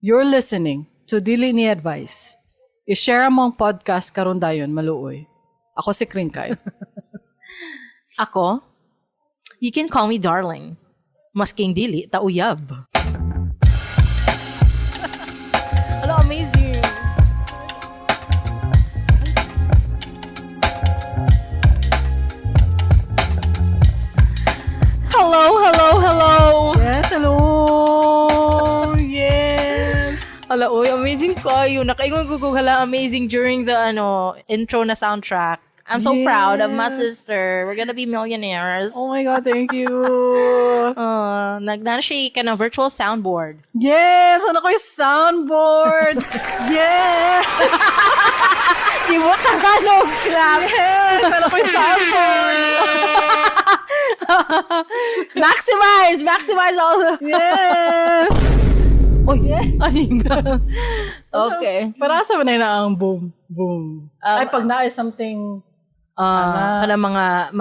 You're listening to Dili Ni Advice. I-share mo ang podcast karon dayon maluoy. Ako si Krinkay. Ako, you can call me darling. Masking dili, tauyab. Hello, amazing. Hello, hello, hello. Yes, hello! Yes! Hala, oy, amazing kayo. Nakaingon ko kung hala amazing during the ano intro na soundtrack. I'm so proud of my sister. We're gonna be millionaires. Oh my God, thank you! Nagna siya ka ng virtual soundboard. Yes! Ano ko yung soundboard? Yes! Di mo Tagalog clap. Yes! Ano ko yung soundboard? Maximize! Maximize all the... Yes! Uy, ano yun? Okay. Para sa man na ang boom, boom. Ay, pag na something. Kana mga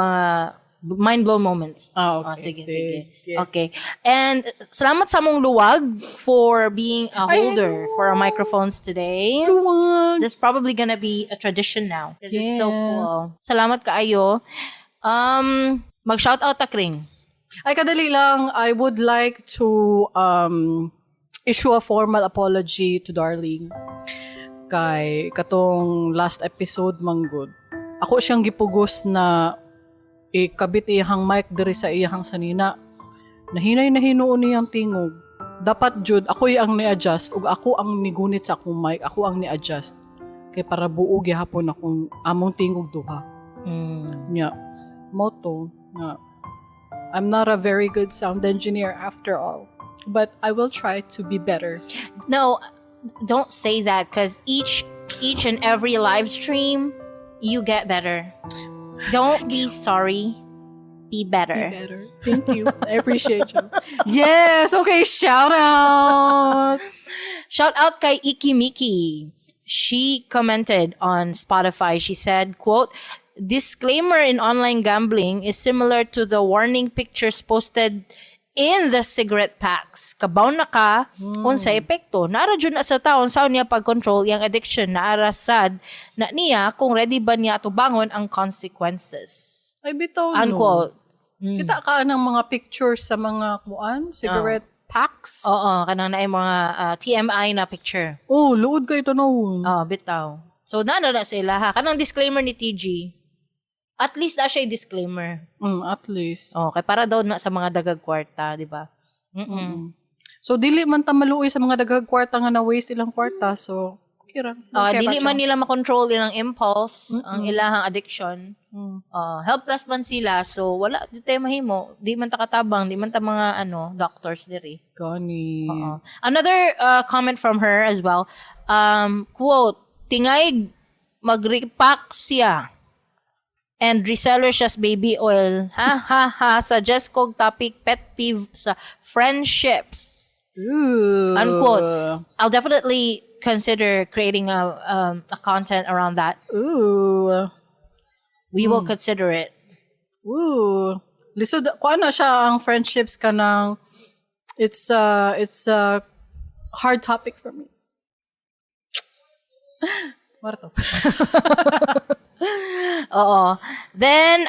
mind-blown moments. Ah, okay. Sige, sige. Sige. Okay. And salamat sa mong luwag for being a Ay, holder for our microphones today. Luwag. This is probably gonna be a tradition now. 'Cause it's so Yes. cool. Salamat kaayo. Mag-shoutout ta, Kring. Ay, kadali lang. I would like to issue a formal apology to Darling. Kay katong last episode manggod. Ako siyang gipugos na ikabit iyahang mic diri sa iyahang sanina. Nahinay na hinuon niyang tingog. Dapat jud ako'y ang ni-adjust ug ako ang nigunit sa akong mic, ako ang ni-adjust. Kay para buo gihapon akong among tingog duha. Nya, moto nga I'm not a very good sound engineer after all, but I will try to be better. No, don't say that because each and every live stream, you get better. Don't be sorry. Be better. Be better. Thank you. I appreciate you. Yes. Okay. Shout out. Shout out kay Ikimiki. She commented on Spotify. She said, quote, "Disclaimer in online gambling is similar to the warning pictures posted in the cigarette packs. Kabaw na ka, unsa epekto. Naara jud na sa taon sa niya pag-control iyang addiction. Naara sad na niya kung ready ba niya atubangon ang consequences." Ay, bitaw, no. Unquote. Kita ka ng mga pictures sa mga kuan, cigarette packs. Oo, kanang na mga TMI na picture. Oh, luod kayo to no. Oh, bitaw. So, nana na sila ha. Kanang disclaimer ni TG. At least na siya disclaimer. At least. Okay, para daw na sa mga dagag kwarta, di ba? So, dili man ta maluoy sa mga dagag kwarta nga na-waste ilang kwarta. So, okay ra. Okay Dili ba man siya? nila makontrol ilang impulse, ang ilahang addiction. Helpless man sila, so wala di tayo mahimo. Di man ta katabang, di man ta mga ano, doctors diri. Gani. Oo. Another comment from her as well. Quote, "Tingay mag-repack siya and reseller siya sa baby oil. Ha ha ha. Suggest kog topic pet peeve sa friendships." Ooh. Unquote. I'll definitely consider creating a content around that. Ooh. We will consider it. Ooh. Lisod, kuan na siya ang friendships kanang it's a hard topic for me. Mara to. Oo. Then,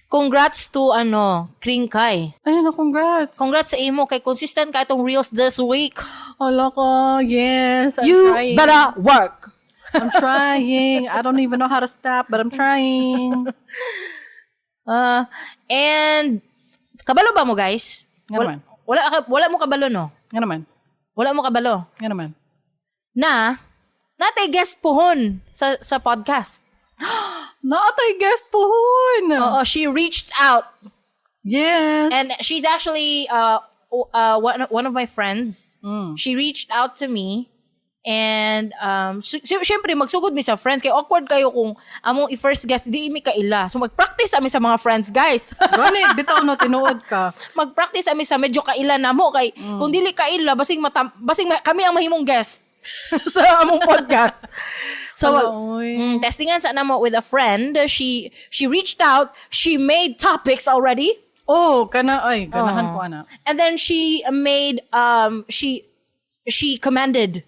congrats to ano, Kringkay. Ayun na, congrats. Congrats sa imo kay consistent ka itong reels this week. Hala ko, yes. I'm You trying. better work. I'm trying. I don't even know how to stop, but I'm trying. And kabalo ba mo, guys? Nga Wala, naman. wala mo kabalo, no? Nga naman. Wala mo kabalo. Nga naman. Na natay guest pohon sa podcast. Naatay guest pohon. Oo, she reached out Yes. and she's actually one of my friends. She reached out to me and syempre magsugod mi sa friends kay awkward kayo kung among i-first guest di mi kaila. So mag-practice ami sa mga friends, guys. Gani, bitaw no, tinuod ka. Mag-practice ami sa medyo kaila na mo kay kung dili kaila basing kami ang mahimong guest sa among podcast. So Hala, oy. Testingan sa namo with a friend. She reached out, she made topics already. Oh, kana, ay, ganahan ko, ana. And then she made she She commanded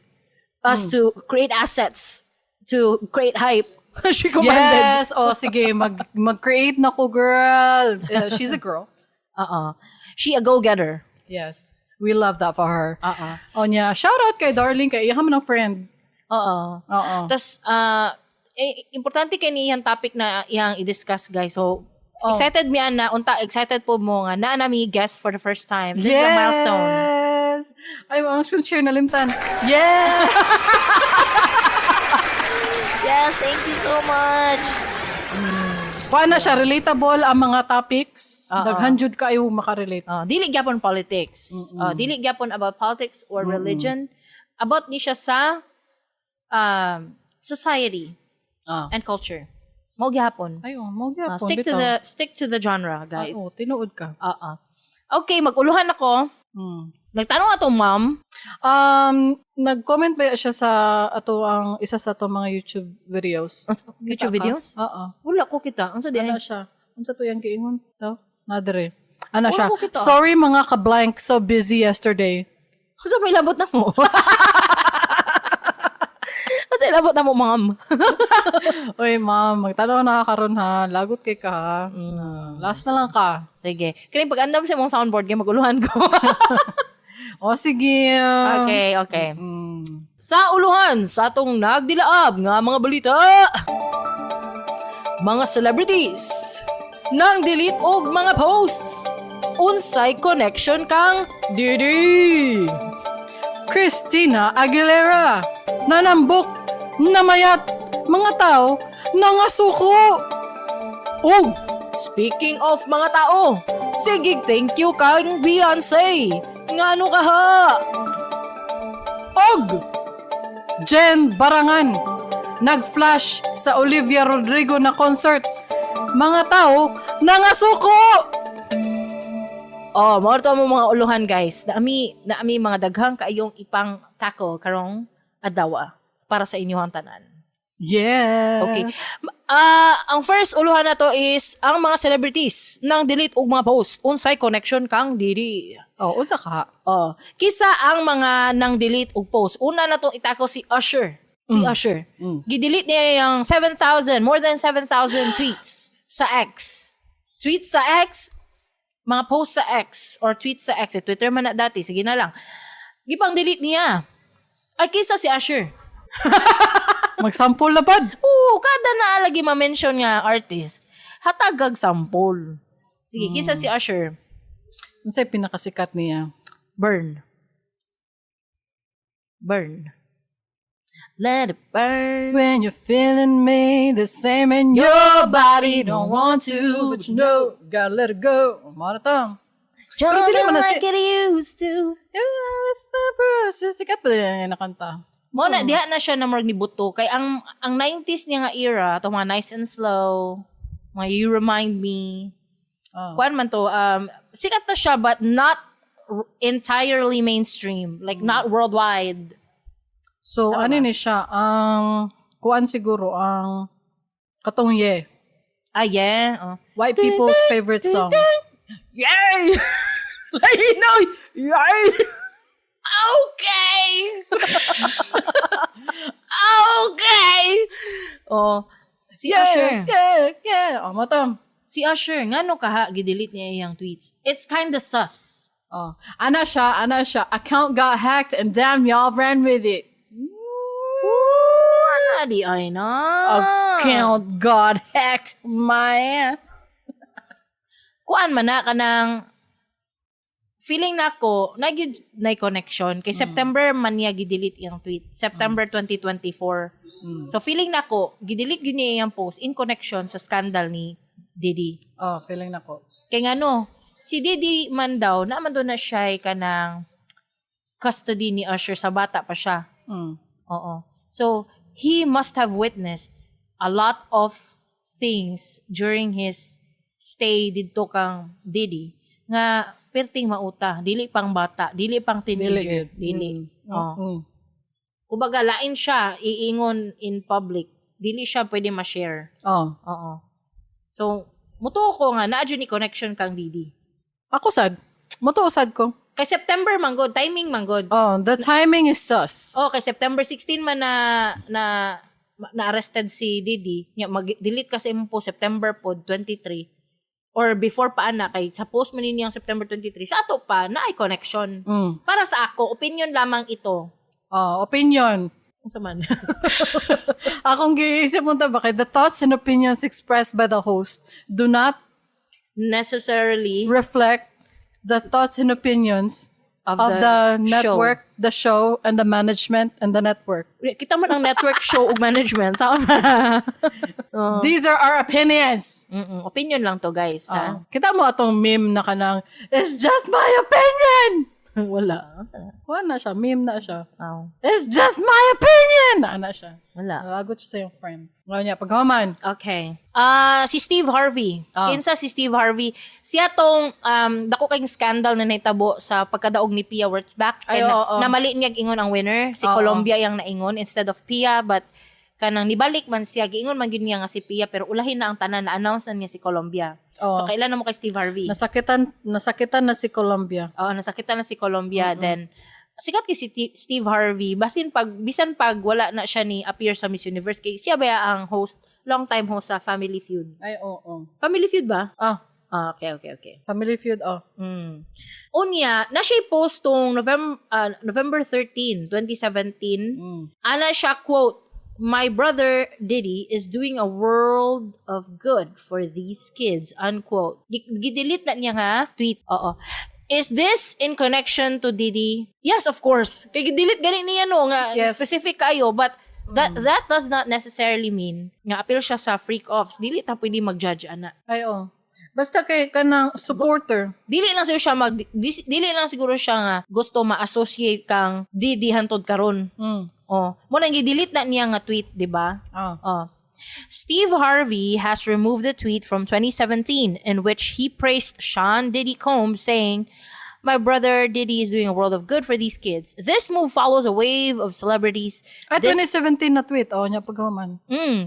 us to create assets, to create hype. She commanded. Yes. Oh, sige. Mag-create na ko, girl. She's a girl. Uh-uh. She a go-getter. Yes. We love that for her. Uh-uh. O niya, shout out kay Darling, kay iya man ang friend. Oo. Oo. Tas, eh, importante kay niyang topic na iyang i-discuss, guys. So, Oh. excited mi ana, unta, excited po mo nga naa nami guest for the first time. This is a milestone. Yes. Ay, ang share na limtan. Yes! Yes, thank you so much. Kuha na siya, relatable ang mga topics. Oo. Daghan jud kayo makarelate. Dili gyapon politics. Dili gyapon about politics or religion. About ni siya sa society and culture. Mao gyapon. Ayun, mo gyapon. Stick to the genre, guys. Oo, tinuod ka. Oo. Okay, maguluhan ako. Nagtanong ato, ma'am. Nag-comment ba siya sa ato ang isa sa ato mga YouTube videos? YouTube Kita ka? videos? Oo. Wala ko kita. Unsa di Ana ay? siya. Unsa to yang giingon? Daw? Nadere. Ana Wala siya. ko kita. "Sorry mga ka-blank, so busy yesterday." Unsa may labot na mo? Unsa labot na mo, ma'am? Oy, ma'am, magtanaw na ka karon ha. Lagot kay ka ha. Last na lang ka. Sige. Kini pag-andam sa mong soundboard kay maguluhan ko. O, sige. Okay. Sa uluhan sa atong nagdilaab nga mga balita. Mga celebrities nang delete og mga posts. Unsay connection kang Didi? Christina Aguilera. Nanambok, namayat, mga tao, nangasuko. Oh, speaking of mga tao, sige, thank you kang Beyonce. Ngano ka ha? Og Jen Barangan, nag-flash sa Olivia Rodrigo na concert. Mga tao, nangasuko! Oh, mao to mo mga uluhan, guys. Naami mga daghang kaayong ipang tackle karong adlaw para sa inyong tanan. Yes. Okay. Ang first uluhan na to is ang mga celebrities nang delete og mga post. Unsay connection kang Didi? Oh, unsa ka? Oh, kisa ang mga nang delete og post. Una na tong i-tackle, si Usher. Si Usher. Gi-delete niya yung 7,000, more than 7,000 tweets sa X. Tweets sa X, mga posts sa X or tweets sa X. Eh, Twitter man na dati, sige na lang. Gipang delete niya. Ay, kisa si Usher? Magsample na pad. Oo, kada na lagi ma-mention nga artist, hatagag sample. Sige, kisa si Usher? Unsay pinakasikat niya? Burn. Burn. Let it burn. When you're feeling me the same and your body don't want to, but you know, gotta let it go. Mao na to. Pero dili man na like it used to. Yes, my brush. Sikat ba yan na kanta? Mo na diha na siya na murag ni buto kay ang 90s niya nga era to, mga Nice and Slow, mga You Remind Me. Kuan man to, sikat na siya but not entirely mainstream, like not worldwide. So, ano ni siya? Ang, kuan siguro, ang katong "Yeah." Ah, yeah. Oh. White people's favorite song. Yay! Like, yay! Okay! Okay! Oh, si Usher. Yeah. Oh, mao to. Si Usher, ngano kaha gidelete niya iyang tweets? It's kinda sus. Oh. Ana siya, ana siya. "Account got hacked and damn, y'all ran with it." Ooh, ana di ay na. Account got hacked, my ass. Kuan man na kanang feeling nako na gyud na connection kay September man niya gidelete iyang tweet, September 2024. So feeling nako gidelete gyud niya iyang post in connection sa scandal ni Diddy. Oh, feeling nako. Kay ngano si Diddy man daw na man daw na siya kanang custody ni Usher sa bata pa siya. Oo. So, he must have witnessed a lot of things during his stay didto kang Diddy nga perting mauta, dili pang bata, dili pang teenager, Dili gyud. dili. Oh. Kumbaga lain siya iingon in public, dili siya pwede ma-share. Oh. Oo. So, mutuo ko nga naa jud ni connection kang Diddy. Ako sad. Mutuo sad ko. Kay September man gud, timing man gud. Oh, the timing is sus. Oh, kay September 16 man na na arrested si Diddy. Nya mag-delete kasi imong post September pod 23 or before pa ana kay sa post man niya September 23. Sa ato pa na ay connection. Para sa ako, opinion lamang ito. Oh, opinion. Unsa man? Akong giisip mo ta ba kay the thoughts and opinions expressed by the host do not necessarily reflect the thoughts and opinions of of the show. network, the show, and the management and the network. Kita man ang network, show ug management. Sa man. These are our opinions. Opinion lang to, guys, ha. Oh. Kita mo atong meme na kanang, "It's just my opinion!" Wala. Asa na? Kuha na siya, meme na siya. Oh, "It's just my opinion!" Na na siya. Wala. Nalagot siya sa iyong friend. Ngayon niya, paghuman. Okay. Ah, si Steve Harvey. Ah. Kinsa si Steve Harvey? Siya tong dako kayong scandal na nahitabo sa pagkadaog ni Pia Wurtzbach. Ay, Kay na, oo. namali niya ingon ang winner. Si Colombia yang naingon instead of Pia, but kanang nibalik man siya, giingon man gyud niya nga si Pia, pero ulahin na ang tanan, na announce na niya si Colombia. Oo. So kailan na mo kay Steve Harvey? Nasakitan, nasakitan na si Colombia. Oo, nasakitan na si Colombia. Then sikat kay si Steve Harvey, basin pag bisan pag wala na siya ni appear sa Miss Universe, kay siya ba ang host, long time host sa Family Feud. Ay, oo. Family Feud ba? Ah, Ah, okay. Family Feud, oh. Unya, na siya post tong November 13, 2017. Ana siya, quote, "My brother Diddy is doing a world of good for these kids," unquote. Gidelete na niya nga tweet. Oo. Is this in connection to Diddy? Yes, of course. Kay gidelete gani niya no nga specific kayo, but that that does not necessarily mean nga appeal siya sa freak offs. Dili ta pwede mag-judge ana. Ay, oh. Basta kay kanang supporter. Dili lang siguro siya nga gusto ma-associate kang Diddy hantod karon. Oh, mo nang gi-delete na niya nga tweet, di ba? Oh. Oh. Steve Harvey has removed a tweet from 2017 in which he praised Sean Diddy Combs, saying, "My brother Diddy is doing a world of good for these kids." This move follows a wave of celebrities. Ay, 2017 na tweet. Oh, niya paghuman.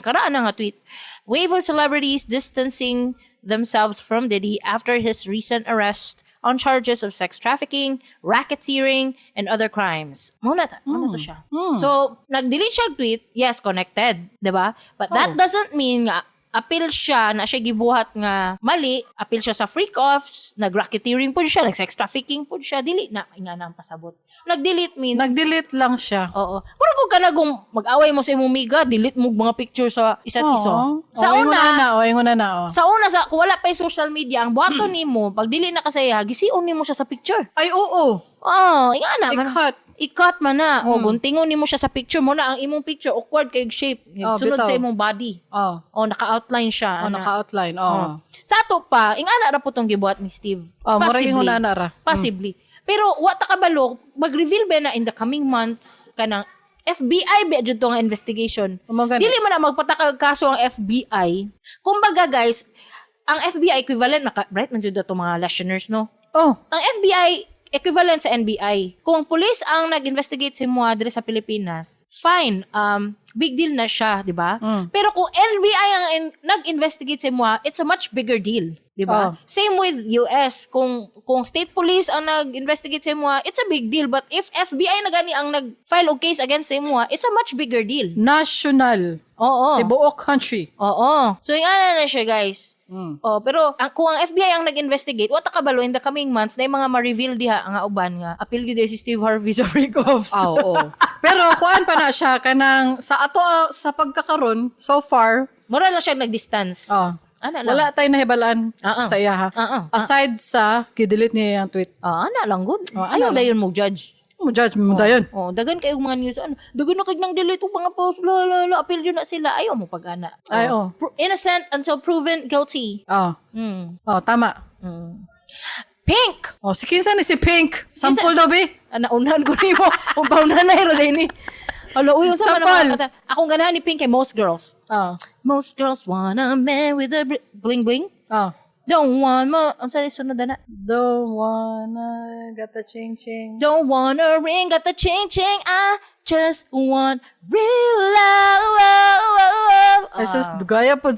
Karaan na nga tweet. Wave of celebrities distancing themselves from Diddy after his recent arrest on charges of sex trafficking, racketeering, and other crimes. Muna to siya. So, nag-delete siya og tweet, yes, connected, 'di ba? But that doesn't mean nga appeal siya na siya gibuhat nga mali, appeal siya sa freak-offs, nag-racketeering po siya, nag-sex trafficking po siya, dili na nga na ang pasabot. Nag-delete means Nag-delete lang siya. Oo. Mura kung kanagong mag-away mo sa imong miga, delete mo mga picture sa isa't isa. Sa Oh, una, ingon na, oh, ingon na, oh. sa una sa kung wala pa yung social media, ang buhaton nimo, pag dili na kasaya, gision nimo siya sa picture. Ay, oo. Oo, inga na. I-cut. I-cut man na. O, guntingon nimo siya sa picture mo na ang imong picture awkward kay shape. Oh, Sunod bitaw. sa imong body. Oh. O, naka-outline siya. Oh, ana. naka-outline. Oh. Sa ato pa, inga na ra po tong gibuhat ni Steve. Oh, mura ingon na ra. Possibly. Pero wa ta kabalo, mag-reveal ba na in the coming months kanang FBI ba jud to nga investigation. Mao gani. Dili man na magpatakag kaso ang FBI. Kumbaga guys, ang FBI equivalent naka right man jud to mga listeners, no. Oh. Ang FBI equivalent sa NBI. Kung ang police ang nag-investigate sa imo diri sa Pilipinas, fine, big deal na siya, di ba? Pero kung NBI ang nag-investigate sa imo, it's a much bigger deal, di ba? Oh. Same with US, kung state police ang nag-investigate sa imo, it's a big deal, but if FBI na gani ang nag-file og case against sa imo, it's a much bigger deal. National. Oo. Tibuok country. Oo. So, yung ana na siya, guys. Oh, pero kung ang FBI ang nag-investigate, wa ta kabalo in the coming months na yung mga ma-reveal diha nga uban nga appeal gyud si Steve Harvey sa freak-offs. Ah, oo. Pero kuan pa na siya kanang sa ato ah, sa pagkakaron so far, Mura lang siya nag-distance. oh, Ana lang. wala tayo nahibalan Ah. sa iya ha. Aside sa gidelete niya yung tweet. Ah, ana lang good. Oh, ana Ayaw lang. dayon mo judge. Mo judge mo dayon. Oh, dagan kayo mga news ano. Dagan na kay nang delete og mga post la la la appeal jud na sila. Ayaw mo pag ana. Ay, oh. Innocent until proven guilty. Oh. Oh, tama. Pink. Oh, si kinsa ni si Pink? Sample daw bi. Ah, naunahan ko nimo. Kung paunahan na hero ni. Hala, uy, unsa man ang Sampol. mga kata? Akong ganahan ni Pink kay Most Girls. Oh. Most girls want a man with a bling bling. Oh. Don't want mo. Unsa ni sunod na? Don't wanna got the ching ching. Don't want a ring, got the ching ching. I just want real love. Ay, sus, gaya po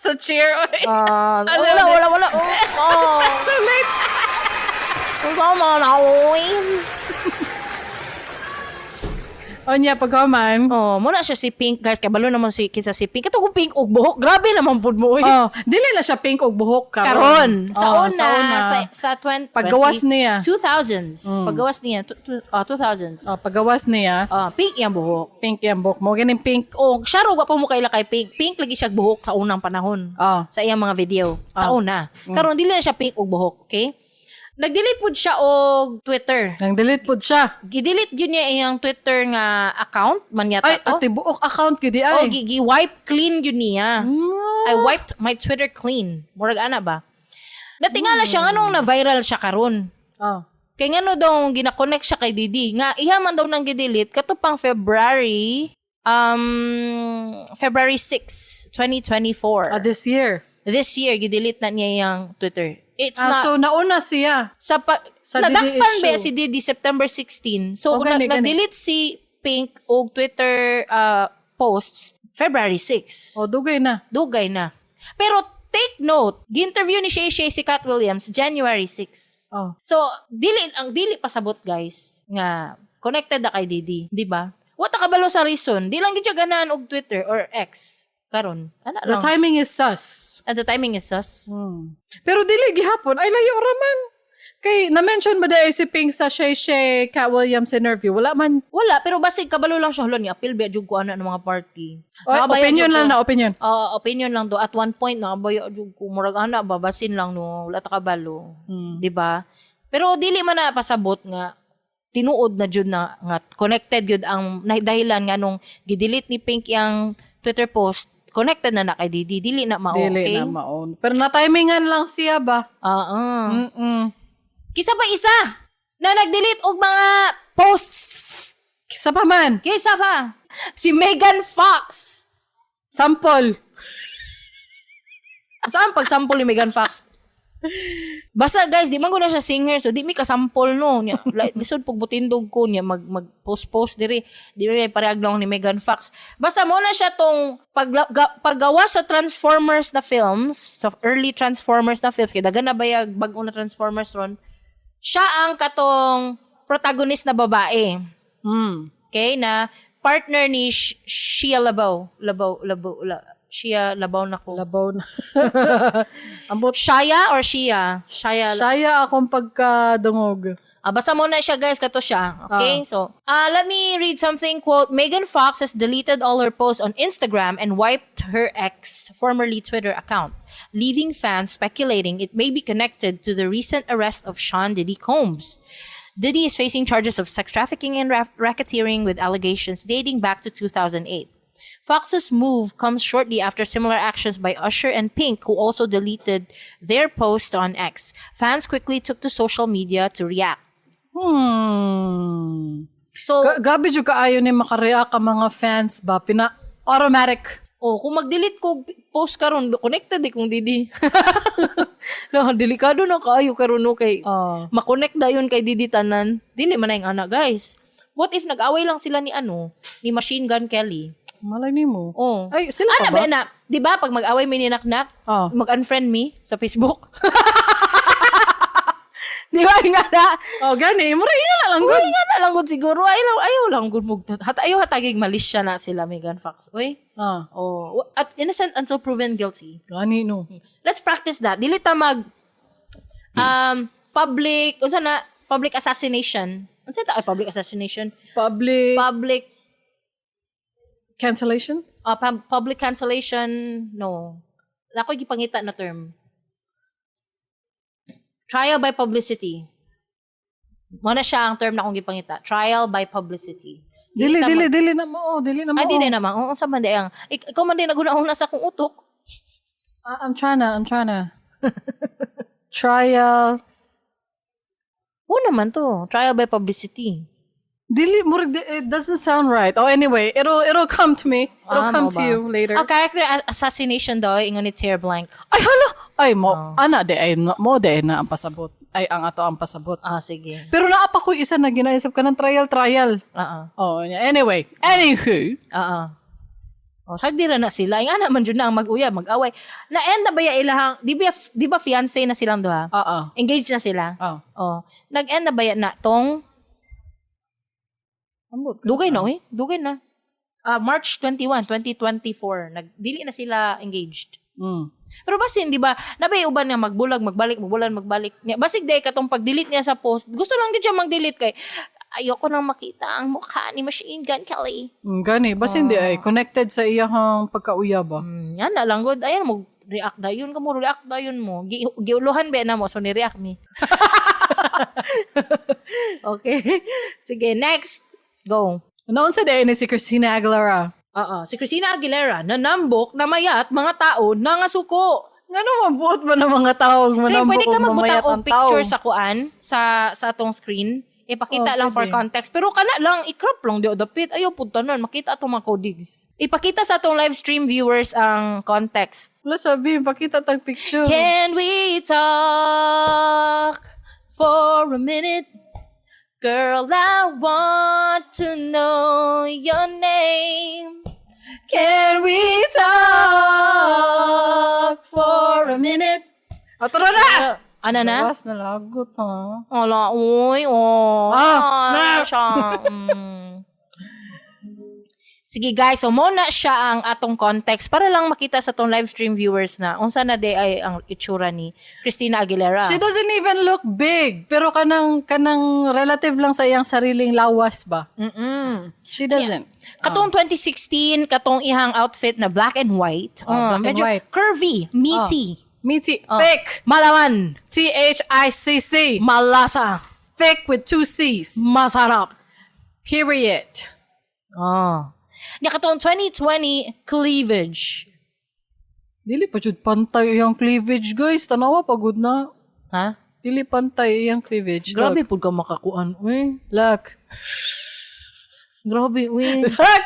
sa cheer. Oy. Ah, wala, wala, wala. Oh, oh. So late. Unsa man oy? Onya, pagkaman. Oh, muna siya si Pink, guys. Kabalo naman si kinsa si Pink. Kato kung pink og buhok, grabe naman pud mo oy. Oh, dili na siya pink og buhok karon. Karon sa Oh, una, sa una. sa 20 Paggawas niya. 2000s. Paggawas niya, 2000s. Oh, paggawas niya, Ah, pink yung buhok. Pink yung buhok mo. Ganing pink. Oh, siya raw wa pa mo kaila kay Pink. Pink lagi siya buhok sa unang panahon. Oh. Sa iyang mga video. Sa una. Karon dili na siya pink og buhok, okay? Nag-delete pud siya og Twitter. Nang delete pud siya. Gi-delete gyud niya iyang Twitter nga account man yata Ay, to. ate, buok account gyud di Oh, ay. gi-wipe clean gyud niya. I wiped my Twitter clean. Murag ana ba? Natingala siya nganong na viral siya karon. Oh. Kay ngano daw gina-connect siya kay Diddy. Nga iha man daw nang gi-delete kato pang February 6, 2024. Ah, this year. This year gi-delete na niya yung Twitter. It's Ah, not so nauna siya. Sa pa, Sa Diddy nadakpan ba issue. si Diddy September 16. So Oh, kung gani, gani. nag-delete si Pink og Twitter posts February 6. Oh, dugay na. Dugay na. Pero take note, gi-interview ni Shay Shay si Kat Williams January 6. Oh. So, dili ang dili pasabot, guys, nga connected na kay Diddy, di ba? Wa ta kabalo sa reason. Di lang gid siya ganahan og Twitter or X karon. Ana The lang. timing is sus. And the timing is sus. Pero dili gihapon ay layo ra man. Kay na-mention ba dahil si Pink sa Shay Shay Kat Williams interview? Wala man. Wala, pero basig kabalo lang siya, hala ni apil ba jud ko ana ng mga party. Oy, Nakabaya opinion jud lang ko. na opinion. Oo, opinion lang do. At one point nakabaya jud ko, murag ana ba, basin lang no, wala ta kabalo. 'Di ba? Pero dili man na pasabot nga tinuod na jud na nga connected jud ang dahilan nga nung gi-delete ni Pink yang Twitter post, connected na na kay Didi, dili na mao, Dili okay? na mao. Pero na-timingan lang siya ba? Oo. Kisa pa isa na nag-delete og mga posts. Kisa pa man. Kisa pa si Megan Fox. Sample. Saan pagsample ni Megan Fox? Basta guys, di man ko na siya singer, so di mi kasample no. Nya, like, lisod pag butindog ko niya mag mag post post diri. Di mi parehag lang ni Megan Fox. Basta mo na siya tong paggawa sa Transformers na films, sa early Transformers na films, kay daghan na bayag bag-o na Transformers ron. Siya ang katong protagonist na babae. Okay, na partner ni Shia LaBeouf. LaBeouf, LaBeouf, Shia LaBeouf na ko. Labaw na. Ambot. Shia or Shia? Shia. Saya akong pagkadungog. Ah, basta mo na siya, guys, kato siya. Okay? So, let me read something. Quote, "Megan Fox has deleted all her posts on Instagram and wiped her ex, formerly Twitter account, leaving fans speculating it may be connected to the recent arrest of Sean Diddy Combs. Diddy is facing charges of sex trafficking and racketeering with allegations dating back to 2008. Fox's move comes shortly after similar actions by Usher and Pink, who also deleted their post on X. Fans quickly took to social media to react." So, Grabe jud kaayo ni makareact ang mga fans ba? Pina automatic. Oh, kung mag-delete ko post karon, connected eh kung Diddy. No, delikado na kaayo karon no kay Oh. makonect dayon kay Diddy tanan. Dili man na yung ana, guys. What if nag-away lang sila ni ano, ni Machine Gun Kelly? Malay nimo. Oh. Ay, sila Ana pa ba? ba na? 'Di ba pag mag-away mi ni Naknak, Oh. mag-unfriend me sa Facebook? 'Di ba nga na? Oh, gani. Mura ingala lang gud. Uy, nga na lang gud siguro. Ayaw, ayaw lang gud mug. Hat ayaw hatagig malisya na sila Megan Fox. Uy. Ah, Oh, at innocent until proven guilty. gani no. Let's practice that. Dili ta mag public unsa na public assassination. Unsa ta ay public assassination? Public Public cancellation? Public cancellation, no. Ako gipangita na term. Trial by publicity. Mo na siya ang term na akong gipangita. Trial by publicity. Dili, ta dili, dili na mo. Dili na mo. Ay, di na naman. Oo, sa man di ang. Ikaw man din naguna-una sa akong utok. I'm trying to. Trial. Oo naman to. Trial by publicity. Dili, murag, it doesn't sound right. Oh, anyway, it'll come to me. It'll Ah, come mao to ba? you later. Ah, character assassination daw, ingon ni Tear Blank. Ay, hala! Ay, mo, ana, di, ay, mo, di, ay, na ang pasabot. Ay, ang ato ang pasabot. Ah, sige. Pero naa pa ko isa na ginaisip ka ng trial, trial. Oo. Oh, yeah. Anyway, anywho. Oo. Oh, sagdi ra na sila. Ingana man jud na ang mag-uyab, mag-away. Na-end na ba ya ilahang, di ba fiancé na silang duha? Oo. Engaged na sila. Oh. Oh. Nag-end na ba ya na tong Ambot. Dugay na eh. Dugay na. Ah, March 21, 2024. Nagdili na sila engaged. Pero basin, di ba, nabay uban nga magbulag, magbalik, magbulag, magbalik. Niya. Basig day katong pag-delete niya sa post, gusto lang gid siya mag-delete kay ayoko nang makita ang mukha ni Machine Gun Kelly. Gani, basin di ay connected sa iyahang pagkauyab ba. Yan na lang good. Ayan mo react dayon ka mo, react dayon mo. Giuluhan ba na mo so ni react mi. Okay. Sige, next. Go. Naunsa di ay ni si Christina Aguilera? Oo, si Christina Aguilera nanambok na mayat mga tao nangasuko. Ngano mabuot ba ng mga tao Pre, manambok pwede ka og magbutang mamayat og ang tao? picture sa kuan sa atong screen. Ipakita Oh, lang for pwede. context. Pero kana lang i-crop lang di dapit. Ayaw pud tanan makita atong mga codings. Ipakita sa atong live stream viewers ang context. Wala sabi, pakita tag picture. Can we talk for a minute? Girl, I want to know your name. Can we talk for a minute? Ato na na! Ano na? Lawas na lagot, ha? Ala, uy, oh. Ah, Ah, siya. Sige guys, so mo na siya ang atong context para lang makita sa atong live stream viewers na unsa na day ay ang itsura ni Christina Aguilera. She doesn't even look big. Pero kanang relative lang sa iyang sariling lawas ba? She doesn't. Katong 2016, katong ihang outfit na black and white. Oh, black and medyo white. curvy, meaty, Meaty. Thick. Malaman, Thicc. Malasa, Thick with two C's. Masarap. Period. Oh. Nya katong 2020, cleavage. Dili pa jud pantay iyang cleavage, guys. Tanawa pagod na. Ha? Dili pantay iyang cleavage. Grabe Look. pud ka makakuan, uy. Look. Grabe, uy. Look!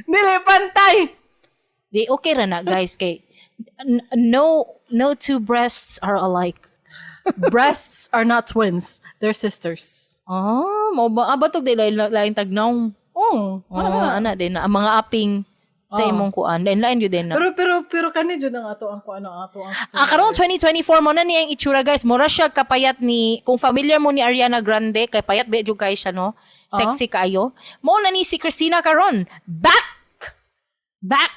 Dili pantay! Di okay ra na guys kay no two breasts are alike. Breasts are not twins. They're sisters. Ah, mao ba ah, batog di lain lain tagnaw. Oh. Oh, ana din na ang mga aping sa imong kuan. Lain lain yun din na. Pero pero kani jud ang ato ang kuan, ang ato ang Ah, karong 2024 mo na niya ang itsura guys. Mura siya kapayat ni kung familiar mo ni Ariana Grande kay payat ba jud kay siya, no? Sexy kayo. Mo na ni si Christina karon. Back back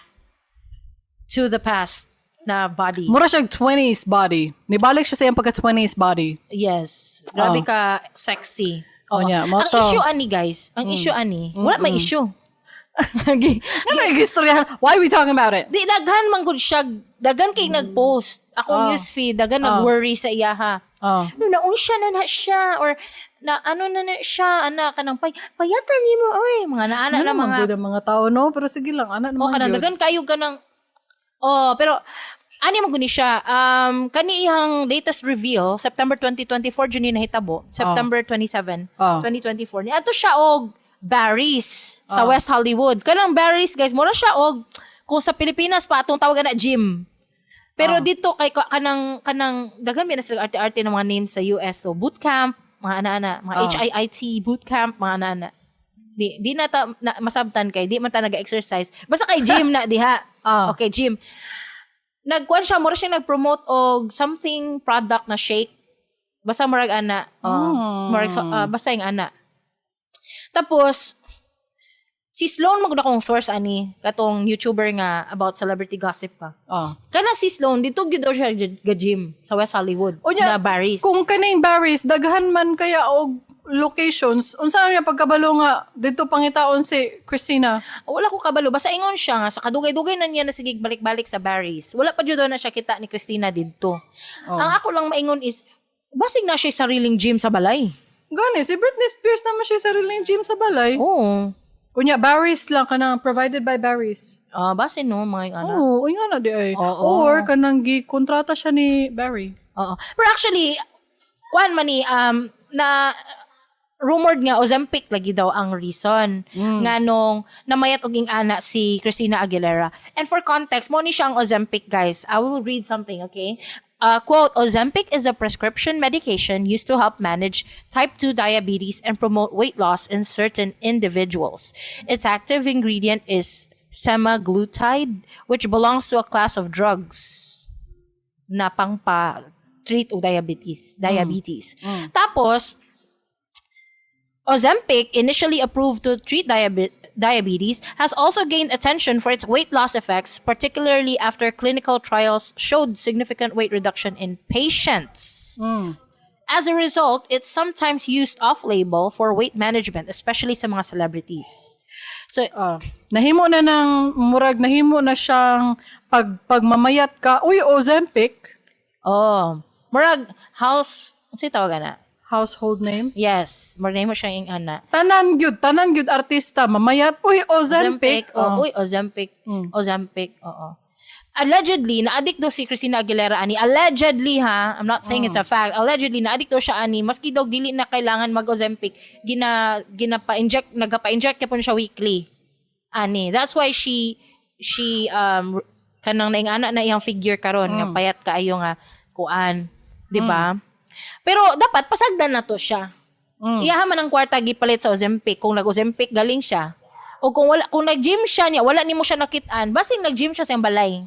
to the past na body. Mura siya 20s body. Nibalik siya sa iyang pagka 20s body. Yes. Grabe Oh. ka sexy. Oh, Oo. niya, mo Ang to. issue ani guys, ang issue ani, wala may issue. Ano yung istorya? Why are we talking about it? Di daghan man gud siya, daghan kay nag-post. Akong newsfeed, daghan nag-worry sa iyaha. Oh. No, naunsya na na siya or na ano na na siya ana kanang payatan nimo oy mga naana Ano na naman mga good ang mga tao, no? Pero sige lang, ana O naman kanang gyud. dagan kayo kanang. Oh, pero ani mo guni siya kani iyang latest reveal September 2024 jud ni nahitabo September 27, 2024 ni ato siya og Barry's sa West Hollywood. Kanang Barry's guys, mura siya og kung sa Pilipinas pa atong tawagan na gym. Pero dito kay kanang daghan may na sila arte-arte ng mga names sa US. So bootcamp, mga ana-ana, mga HIIT bootcamp, mga ana-ana. Di na ta na, masabtan kay di man ta naga-exercise. Basta kay gym na diha. Okay, gym. Nagkuan siya, mura siya nag-promote og something product na shake. Basta murag ana. Oh, murag so, basta yung ana. Tapos si Sloan magud akong source ani katong YouTuber nga about celebrity gossip pa. Kana si Sloan dito gyud daw siya ga gym sa West Hollywood Unya, na Barry's. Kung kaning Barry's, daghan man kaya og locations, unsa niya pagkabalo nga dito pangitaon si Christina? Wala ko kabalo. Basta ingon siya nga sa kadugay-dugay na niya na sige balik-balik sa Barry's. Wala pa jud daw na siya kita ni Christina didto. Ang ako lang maingon is basig na siya sariling gym sa balay. Gani, si Britney Spears naman siya sariling gym sa balay. Oo. Unya, Barry's lang, kanang provided by Barry's. Ah, base no mga ano. Oo, uy nga na di ay. Oo. Or kanang gikontrata siya ni Barry. Oo. Pero actually, kuan man ni na rumored nga Ozempic lagi daw ang reason nga nung namayat og ana si Christina Aguilera. And for context, mo ni siya ang Ozempic guys. I will read something, okay? Quote, "Ozempic is a prescription medication used to help manage type 2 diabetes and promote weight loss in certain individuals. Its active ingredient is semaglutide, which belongs to a class of drugs na pangpa treat og diabetes. Diabetes. Tapos, Ozempic, initially approved to treat diabetes, has also gained attention for its weight loss effects, particularly after clinical trials showed significant weight reduction in patients. As a result, it's sometimes used off-label for weight management, especially sa mga celebrities. So, Ah, nahimo na ng murag nahimo na siyang pag pagmamayat ka, uy, Ozempic, Oh, murag house, unsay tawag ana? Household name. Yes, murag nahimo siyang ing-ana. Tanan gyud artista mamayat, uy, Ozempic. Oh, uy, Ozempic. Ozempic, oo. Allegedly, na-addict daw si Christina Aguilera ani. Allegedly ha, I'm not saying it's a fact. Allegedly, na-addict daw siya ani. Maski daw dili na kailangan mag-Ozempic, gina ginapa-inject, nagapa-inject gyapon siya weekly. Ani. That's why she kanang naing-ana na iyang figure karon nga payat kaayo nga kuan, 'di ba? Pero dapat pasagdan na to siya. Iyaha man ang kwarta gipalit sa Ozempic kung nag-Ozempic galing siya. O kung wala, kung nag-gym siya niya, wala nimo siya nakitaan, basing nag-gym siya sa iyang balay,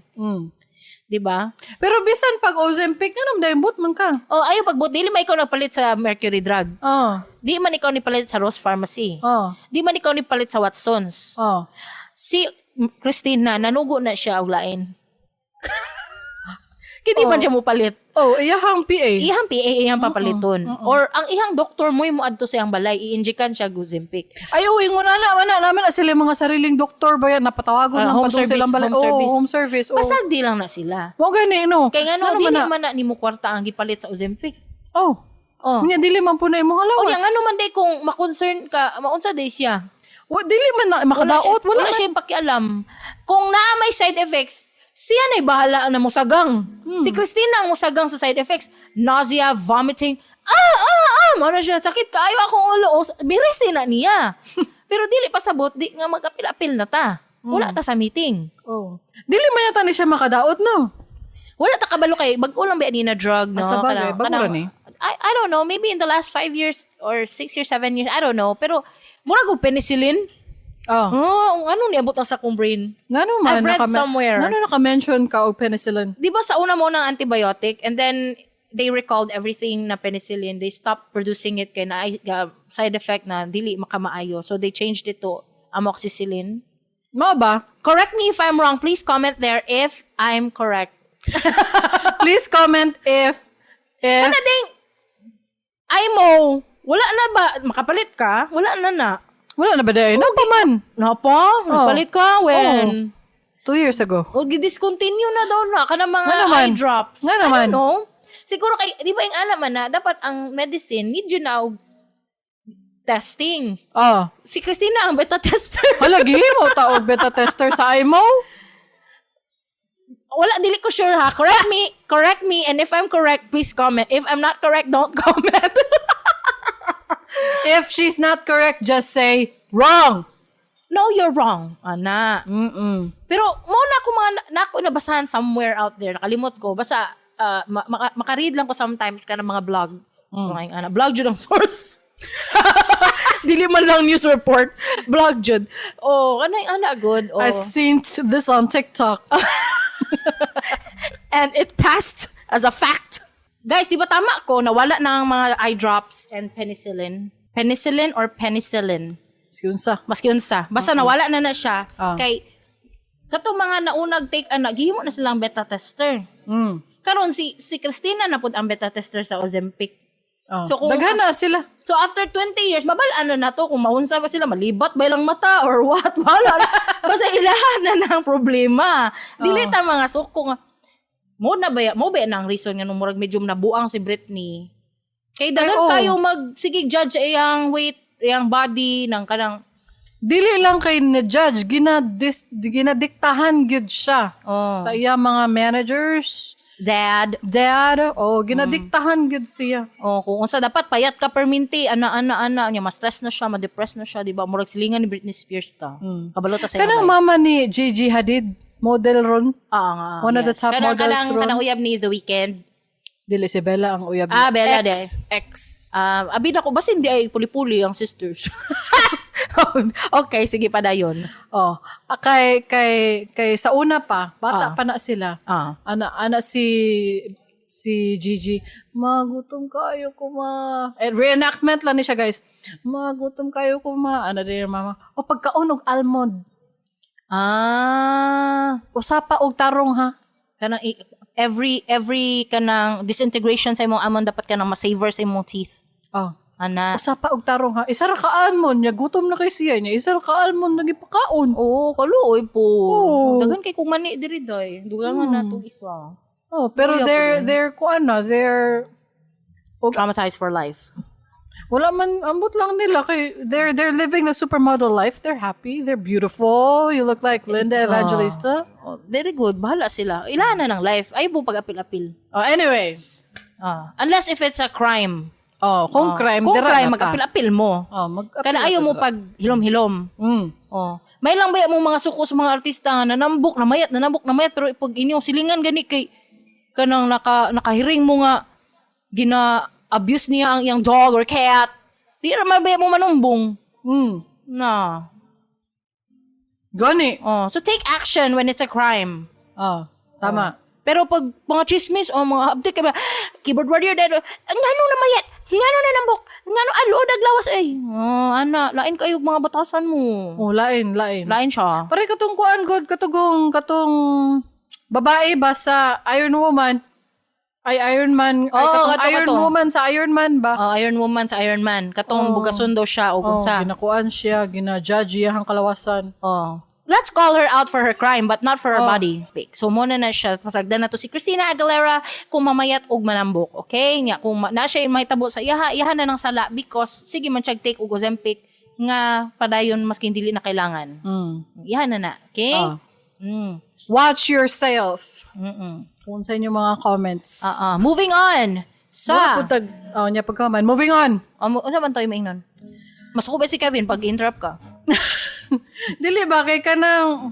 'di ba? Pero bisan pag Ozempic, anong dayambot man ka? O ayo pagbot, dili man ikaw nagpalit sa Mercury Drug. Di man ikaw nipalit sa Rose Pharmacy. Di man ikaw nipalit sa Watsons. Si Christina nanugo na siya og lain. Kaya di man siya mopalit. Oh, iyahang PA. Iyang PA iyang papaliton. Or ang iyang doktor mo mo adto sa iyang balay, i-injekan siya og Ozempic. Ay, uy, ingon ana, ana naman na sila yung mga sariling doktor ba yan, napatawagon Ah, lang home padung service, silang balay. home Oh, service. home service. Oh. Pasag di lang na sila. Mo gani no. Kay ngano Ngano dili man na? man na nimo kwarta ang gipalit sa Ozempic. Oh. Oh. Nya dili man po na imong O lawas. nya ngano man day kung ma-concern ka, maunsa day siya. Wa dili man na makadaot, wala, wala man. siya pakialam. Kung naa may side effects, siya na'y bahala na musagang. Si Christina ang musagang sa side effects. Nausea, vomiting. Ah, ah, ah! Mano siya, sakit kaayo akong ulo. O, birisi na niya. Pero dili pasabot, di nga mag-apil-apil na ta. Wala ta sa meeting. Oh. Dili man yata ni siya makadaot no. Wala ta kabalo kay bag-o lang ba ni na drug, no? Ah, sa bagay, bago ra ni. I don't know, maybe in the last 5 years or 6 years, 7 years, I don't know. Pero murag og penicillin. Oh. Oh, ang ano niabot ang sa akong brain. Ngano man I've read somewhere. Ngano naka-mention ka og penicillin? Di ba sa una mo ng antibiotic and then they recalled everything na penicillin. They stopped producing it kay na side effect na dili makamaayo. So they changed it to amoxicillin. Mao ba? Correct me if I'm wrong. Please comment there if I'm correct. Please comment if Kana ding ay mo, wala na ba makapalit ka? Wala na na. Wala na ba day? No pa man. Napa, nagpalit ka when? 2 years ago. O gi-discontinue na daw na kana mga Nga naman. eye drops. Nga I naman. don't know. Siguro kay di ba yung ana man na dapat ang medicine need you na og testing. Oh. Si Christina ang beta tester. Hala, gihimo ta og beta tester sa IMO? Wala, dili ko sure ha. Correct me and if I'm correct, please comment. If I'm not correct, don't comment. If she's not correct, just say wrong. No, you're wrong. Ana. Pero mo na ako mga na ako nabasahan somewhere out there. Nakalimot ko. Basta maka-read lang ko sometimes ka ng mga blog. Mga yung ana, blog jud ang source. Dili man lang news report. Blog jud. Oh, ano yung ana good. Oh. I seen this on TikTok. And it passed as a fact. Guys, di ba tama ko na wala na ang mga eye drops and penicillin? Penicillin or penicillin? Excuse sa. Maski unsa. Basta nawala na na siya. Ah. Kay katong mga naunag take ana gihimo na silang beta tester. Karon si Christina na pud ang beta tester sa Ozempic. Oh. So, Daghan na sila. So after 20 years, mabal-an na na to kung maunsa pa sila, malibat ba ilang mata or what, bahala na. Basta ilahan na ng problema. Dili ta mga suko nga. Mo ba na ang reason nga nung murag medyo nabuang si Britney? Kay daghan Ay, oo. kayo mag sige judge sa iyang weight, iyang body ng kanang Dili lang kay na-judge, ginadiktahan gyud siya Oh. sa iya mga managers, dad. Dad, oh, ginadiktahan gyud siya. Oh, kung unsa dapat payat ka perminti, ana ana ana nya ma-stress na siya, ma-depress na siya, di ba? Murag silingan ni Britney Spears ta. Kabalo ta sa iyang Kanang life. mama ni Gigi Hadid, model ron. Ah, nga, One of the top kanang, models kanang, ron. Kanang uyab ni The Weeknd. Dili si Bella ang uyab. Ah, Bella, ex, ex. Abi na ko, basin di ay puli-puli ang sisters. Okay, sige pa dayon. Oh, ah, kay sa una pa, bata pa na sila. Ana si Gigi, "Magutom kayo ko, ma." Eh, reenactment lang ni siya, guys. "Magutom kayo ko, ma." Ana din mama. "O pagkaon og almond." "Usa pa og tarong, ha." Kanang every kanang disintegration sa imong almond dapat kanang masavor sa imong teeth. Oh. Ana. "Usa pa og tarong, ha." Isa ra ka almond nya, gutom na kay siya niya. Isa ra ka almond nagipakaon. Oo, kaluoy po. Oo. Daghan kay kung mani diri day. Dugangan na tong isa. Oh, pero Luya po they're yun. they're kuan na, they're Traumatized for life. Wala man, ambot lang nila kay they're living the supermodel life. They're happy, they're beautiful. You look like Linda Evangelista. Oh, very good. Bahala sila. Ilahan na ng life. Ay mo pag-apil-apil. Oh, anyway. Unless if it's a crime. Oh, kung crime, Kung dira crime, na ta. mag-apil-apil mo. Oh, mag Kana ayaw mo pag hilom-hilom. Oh. May lang ba mong mga suko sa mga artista nga nanambok, namayat, nanambok, namayat, pero pag inyong silingan gani kay kanang nakahiring mo nga gina abuse niya ang iyang dog or cat. Di ra man ba mo manumbong. Na. Gani. Oh, so take action when it's a crime. Oh, tama. Pero pag mga chismis o mga update ka ba, keyboard warrior dahil, ang ngano na mayat, ngano na nambok, ngano alood aglawas ay. Oh, ana, lain kayo mga batasan mo. Oh, lain, lain. Lain siya. Pare katong kuan god, katugong katong babae ba sa Iron Woman? Ay, Iron Man, ay Oo, katong kato, Iron kato. Woman sa Iron Man ba? Oh, Iron Woman sa Iron Man. Katong bugason daw siya o Oh, unsa. ginakuan siya, gina-judge iya ang kalawasan. Oh. Let's call her out for her crime but not for her body. So mo na siya pasagdan na to si Christina Aguilera kung mamayat og manambok, okay? Nya kung na siya mahitabo sa iyaha, iyaha na nang sala because sige man siya take og Ozempic nga padayon maski dili na kailangan. Iyaha na na, okay? Watch yourself. Kung sa inyo mga comments. Moving on Wala sa po oh, niya pagkaman. Moving on. Oh, unsa man to maingnon? Masuko ba si Kevin pag interrupt ka? Dili ba kay kanang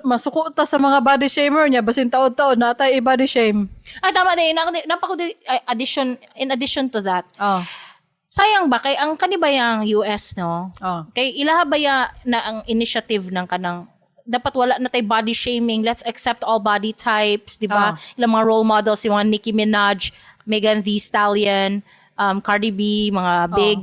masuko ta sa mga body shamer niya basin taod-taod na tay i-body shame. Ah, tama din. Napako di, ay, addition in addition to that. Oh. Sayang ba kay ang kani ba yang US, no? Oh. Kay ilaha ba ya na ang initiative ng kanang dapat wala na tay body shaming, let's accept all body types, di ba? Ilang mga role models, yung mga Nicki Minaj, Megan Thee Stallion, Cardi B, mga big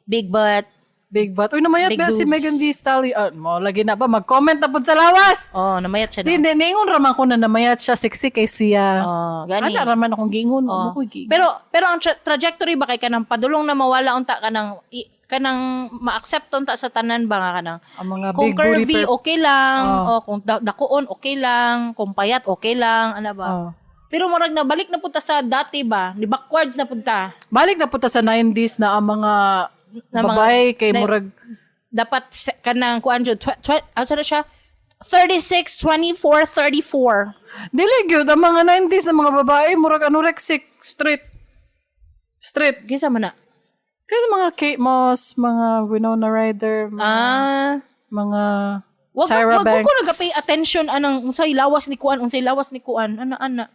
big butt. Big butt. Uy, namayat Big ba si boobs. Megan Thee Stallion? Ah, mo lagi na ba mag-comment na pud sa lawas? Oh, namayat siya. Di, No? di, niingon raman ko na namayat siya, sexy kay siya. Oh, gani. Ana raman akong giingon. Oh. Oh. Ko giingon. Pero ang trajectory ba kay kanang padulong na mawala unta kanang kanang ma-accept unta sa tanan ba nga kanang Ang mga kung big booty curvy okay lang, Oh. o kung dakuon okay lang, kung payat okay lang, ana ba? Oh. Pero murag na balik na punta sa dati ba, ni backwards na punta. Balik na punta sa 90s na ang mga Na mga- babae kay murag Dapat kanang kuan jud asa na siya? 36 24 34. Dili gyud ang mga 90s na mga babae murag anorexic, straight. Straight. Kinsa man na? Kaya mga Kate Moss, mga Winona Ryder, mga, mga Wag Tyra wag Banks. ko nagapay attention anang unsay lawas ni kuan, unsay lawas ni kuan, ana ana.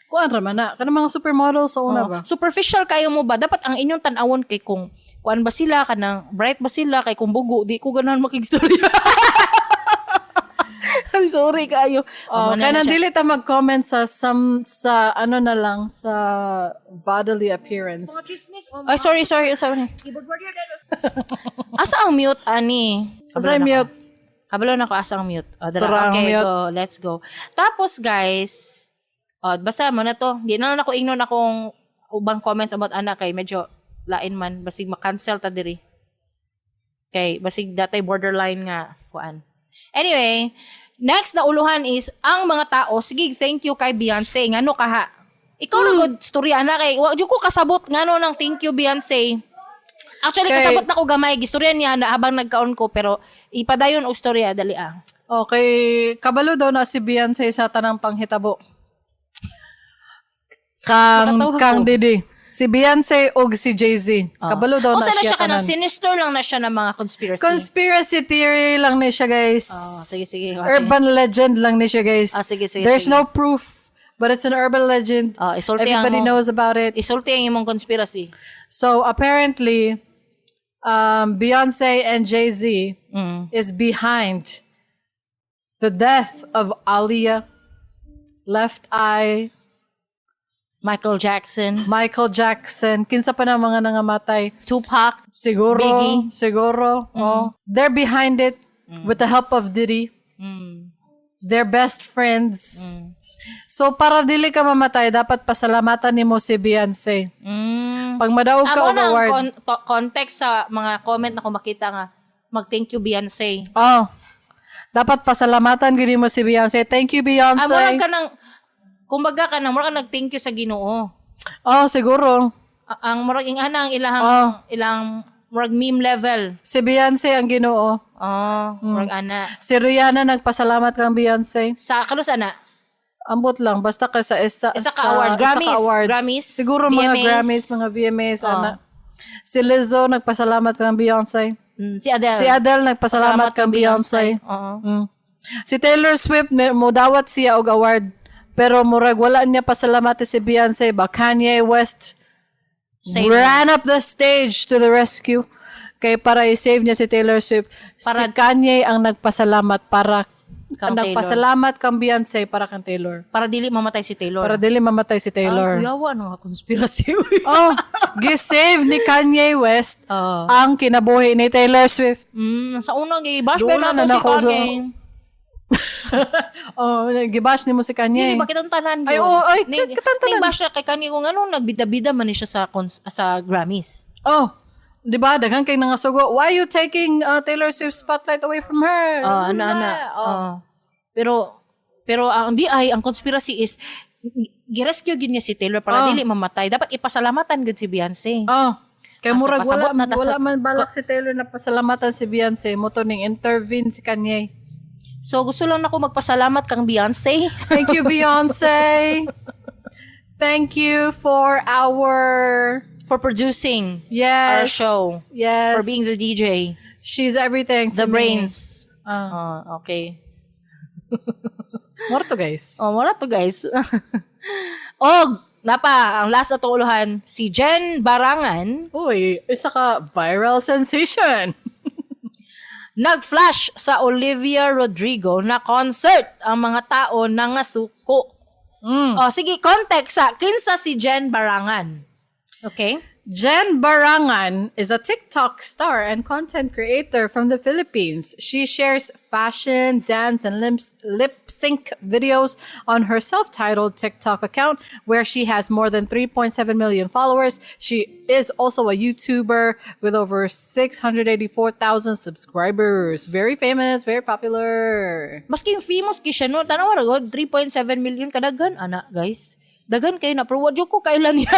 Kuan ra man na. Kanang mga supermodel sa una ba? Superficial kayo mo ba? Dapat ang inyong tan-awon kay kung kuan ba sila kanang bright ba sila kay kung bugo di ko ganahan makigstorya. Sorry kayo. Oh, Mo na kanang siya. dili ta mag-comment sa some sa ano na lang sa bodily appearance. Ay, sorry, sorry, sorry. Asa ang mute, ani? Asa ang mute? Kabalo na ko, asa ang mute. O, dara. Tara ang Okay, mute. go. Let's go. Tapos, guys, oh, basta mo na to. Di na lang ako ingnon akong ubang comments about ana kay medyo lain man. Basig ma-cancel ta diri. Kay basig datay borderline nga kuan. Anyway, next na uluhan is ang mga tao, sige, thank you kay Beyonce. Ngano kaha? Ikaw na good story ana kay wa jud ko kasabot ngano nang thank you Beyonce. Actually kasabot na ko gamay gistorya niya na habang nagkaon ko pero ipadayon og storya dali ah. Okay, kabalo daw na si Beyonce sa tanang panghitabo. Kang Nakatawa kang ko. Didi. Si Beyonce og si Jay-Z. Kabalo daw na Usa na siya siya kanang tanan. sinister lang na siya ng mga conspiracy. Conspiracy theory lang ni siya, guys. Oh, sige, sige. Oh, sige. Urban legend lang ni siya, guys. Ah, sige, sige, There's sige. no proof. But it's an urban legend. Ah, isulti ang Everybody knows about it. Isulti ang imong conspiracy. So apparently, Beyonce and Jay Z is behind the death of Aaliyah, Left Eye, Michael Jackson, Michael Jackson, kinsa pa na mga nangamatay. Tupac, Siguro, Biggie. Siguro. Oh. They're behind it with the help of Diddy. They're best friends. So para dili ka mamatay, dapat pasalamatan nimo si Beyonce. Pag madaog ka Amo og na ang award. Context sa mga comment na ko makita nga mag thank you, Beyonce. Oh. Dapat pasalamatan gyud mo si Beyonce. Thank you, Beyonce. Ah, murag ka nang kumbaga ka nang murag ka nag thank you sa Ginoo. Oh, siguro. Ang murag ingana ang ilahang ilang murag meme level. Si Beyonce ang Ginoo. Oh, murag ana. Si Rihanna nagpasalamat kang Beyonce. Sa kanus ana? Ambot lang basta ka sa isa, Isa ka sa awards. isa ka Grammys. awards. Grammys. Siguro mga VMAs. Grammys, mga VMAs, ana. Si Lizzo nagpasalamat kang Beyonce. Si Adele. Si Adele nagpasalamat kang Beyonce. Oo. Si Taylor Swift modawat siya og award pero murag wala niya pasalamati si Beyonce ba. Kanye West Save ran up the stage to the rescue kay para i-save niya si Taylor Swift. Si Kanye ang nagpasalamat para Kang ang nagpasalamat kang Beyonce para kang Taylor. Para dili mamatay si Taylor. Para dili mamatay si Taylor. Ay, kuyawa, ano nga conspiracy. Oh, gi-save ni Kanye West ang kinabuhi ni Taylor Swift. Sa una gi-bash ba Doon na na to si nako Kanye? Oh, gibash nimo si Kanye. Dili ba kitang tanan Ay, jud? oo, ay, kitang tanan. Ning bash na kay Kanye kung ano nagbida-bida man ni siya sa Grammys. Oh, di ba? Daghan kay nangasugo. Why you taking Taylor Swift's spotlight away from her? Oh, ano ana. Oh. Oh. Pero pero ang di ay ang conspiracy is girescue gyud niya si Taylor para dili mamatay. Dapat ipasalamatan gyud si Beyonce. Oh. Kay Ah, so murag wala, pasabot na ta wala man balak si Taylor na pasalamatan si Beyonce. Mao to ning intervene si Kanye. So gusto lang nako magpasalamat kang Beyonce. Thank you, Beyonce. Thank you for our For producing yes our show. Yes. For being the DJ, She's everything to the me. brains. Ah. Oh, okay. Mao to, guys. Oh, wala to, guys. Og, napa, ang last na tuuluhan, si Jen Barangan, Uy, isa ka viral sensation. Nag-flash sa Olivia Rodrigo na concert ang mga tao nangasuko. Oh, sige, context sa kinsa si Jen Barangan. Okay? Jen Barangan is a TikTok star and content creator from the Philippines. She shares fashion, dance, and lip sync videos on her self titled TikTok account, where she has more than 3.7 million followers. She is also a YouTuber with over 684,000 subscribers. Very famous, very popular. Maski famous ki siya no, tanawa ra gud 3.7 million kadaghan ana, guys. Daghan kayo na pero wa jud ko kailan niya.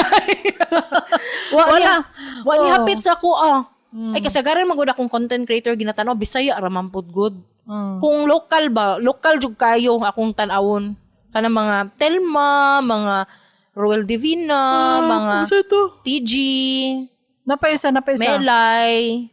Wa Wala. niya. Wa ni Oo. hapit sa ako ah. Ay kasagaran man gud akong content creator ginatanaw Bisaya ra man pud gud. Kung local ba, local jud kayo akong tan-awon. Kanang mga Telma, mga Royal Divina, mga Ano ito? TG, Napaisa, napaisa. Melay,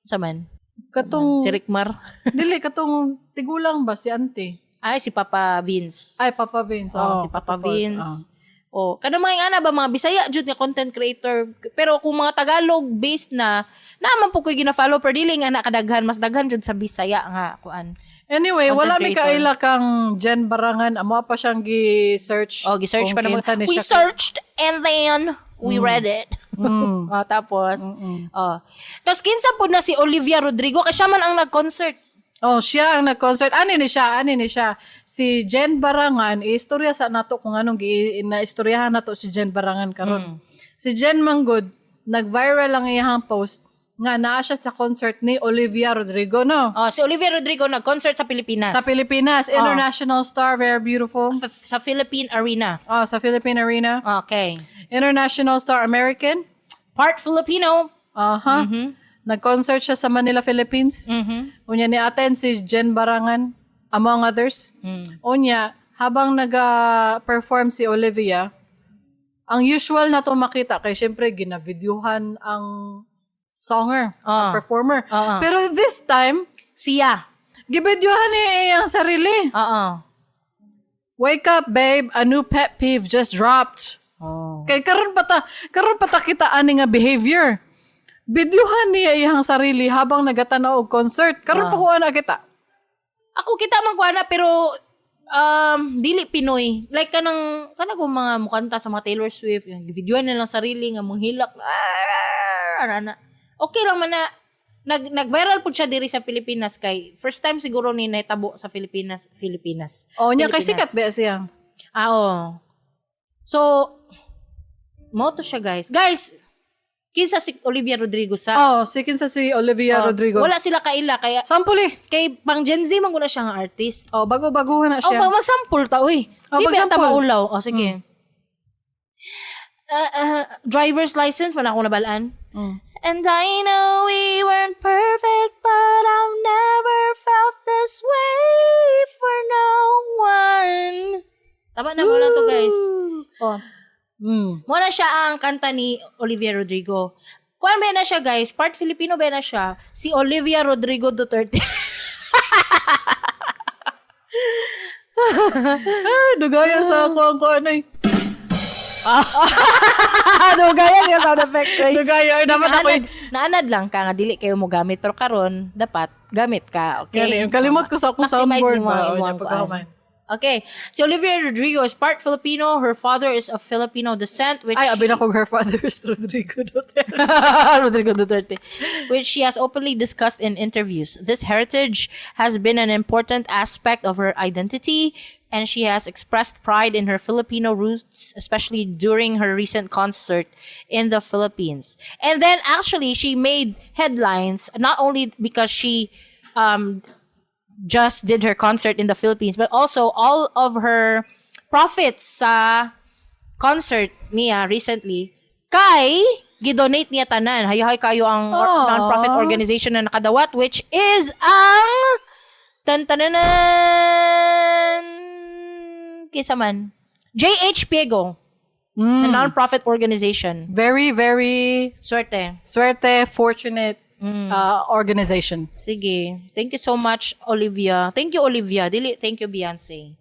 sa man? Katong, Si Rickmar. Dili, katong tigulang ba si auntie? Ay, si Papa Vince. Ay, Papa Vince. Oh, Oh, si Papa Papa Vince. Oh, kanang mga ana ba mga Bisaya jud nga content creator pero kung mga Tagalog based na naman po ko'y gina-follow pero dili nga na kadaghan, mas daghan jud sa Bisaya nga kuan. Anyway, Content wala mi creator. kaila kang Jen Barangan. Amo pa siyang gi-search. Oh, gi-search kung pa naman. kinsa ni We siya. searched and then we read it. Oh, tapos oh. Tapos kinsa pud na si Olivia Rodrigo kay siya man ang nag-concert. Oh, siya ang nag-concert. Ani ni siya, ani ni siya. Si Jen Barangan, istorya sa nato kung anong gi na istoryahan nato si Jen Barangan karon. Si Jen Manggod, nag-viral ang iyang post nga naa siya sa concert ni Olivia Rodrigo, no? Oh, si Olivia Rodrigo nag-concert sa Pilipinas. Sa Pilipinas, international star, very beautiful. Sa Philippine Arena. Oh, sa Philippine Arena. Okay. International star American. Part Filipino. Aha. Nag-concert siya sa Manila, Philippines. Unya ni attend si Jen Barangan, among others. Unya, habang naga-perform si Olivia, ang usual na to makita kay syempre ginavideohan ang songer, ang performer. Pero this time, Siya. gibidyohan niya ang sarili. Oo. "Wake up, babe, a new pet peeve just dropped." Oh. Kay karon pa ta kita ani nga behavior. Videohan niya iyang sarili habang nagatanaw og concert. Karon pa ko ana kita. Ako kita man ko ana, pero dili Pinoy. Like kanang kung mga mukanta sa mga Taylor Swift, yung videoan nilang sarili nga manghilak. Ah, ana ana. Okay lang man na nag-viral pud siya diri sa Pilipinas kay first time siguro ni nahitabo sa Pilipinas, Pilipinas. Oh, nya kay Pilipinas. sikat ba siya? Ah, oo. So, mao to siya, guys. Guys, kinsa si Olivia Rodrigo sa? Oh, si kinsa si Olivia Oh, Rodrigo? Wala sila kaila kaya Sample eh. kay pang Gen Z man guna siya nga artist. Oh, bago-baguhan na Oh, siya. pag magsample ta, uy. Oh, Di ba ta magsample. maulaw? Oh, sige. Driver's license man ako nabalaan. And I know we weren't perfect, but I've never felt this way for no one. Tama na, mao na to, guys. Oh. Mao na siya ang kanta ni Olivia Rodrigo. Kuan ba na siya, guys? Part Filipino ba na siya? Si Olivia Rodrigo Duterte. Ay, dugaya sa ako ang kuan ay. Dugaya niya sound effect. Dugaya ay dapat ako. Naanad, naanad lang ka nga dili kayo mo gamit, pero karon dapat gamit ka, okay? Gani, kalimot ko sa akong Maximize soundboard nimo ang ba. Oh, imong nya, pagkahuman. kuan. Okay. Si Olivia Rodrigo is part Filipino. Her father is of Filipino descent, which Ay, abi na kong her father is Rodrigo Duterte. Rodrigo Duterte, which she has openly discussed in interviews. This heritage has been an important aspect of her identity, and she has expressed pride in her Filipino roots, especially during her recent concert in the Philippines. And then, actually, she made headlines not only because she just did her concert in the Philippines, but also all of her profits sa concert niya recently kay gidonate niya tanan. Hayahay kayo ang Aww. non-profit organization na nakadawat, which is ang tantananan, kisa man, JH Piego, a non-profit organization. Very, very Swerte. Swerte, fortunate organization. Sige. Thank you so much, Olivia. Thank you, Olivia. Dili, thank you, Beyonce.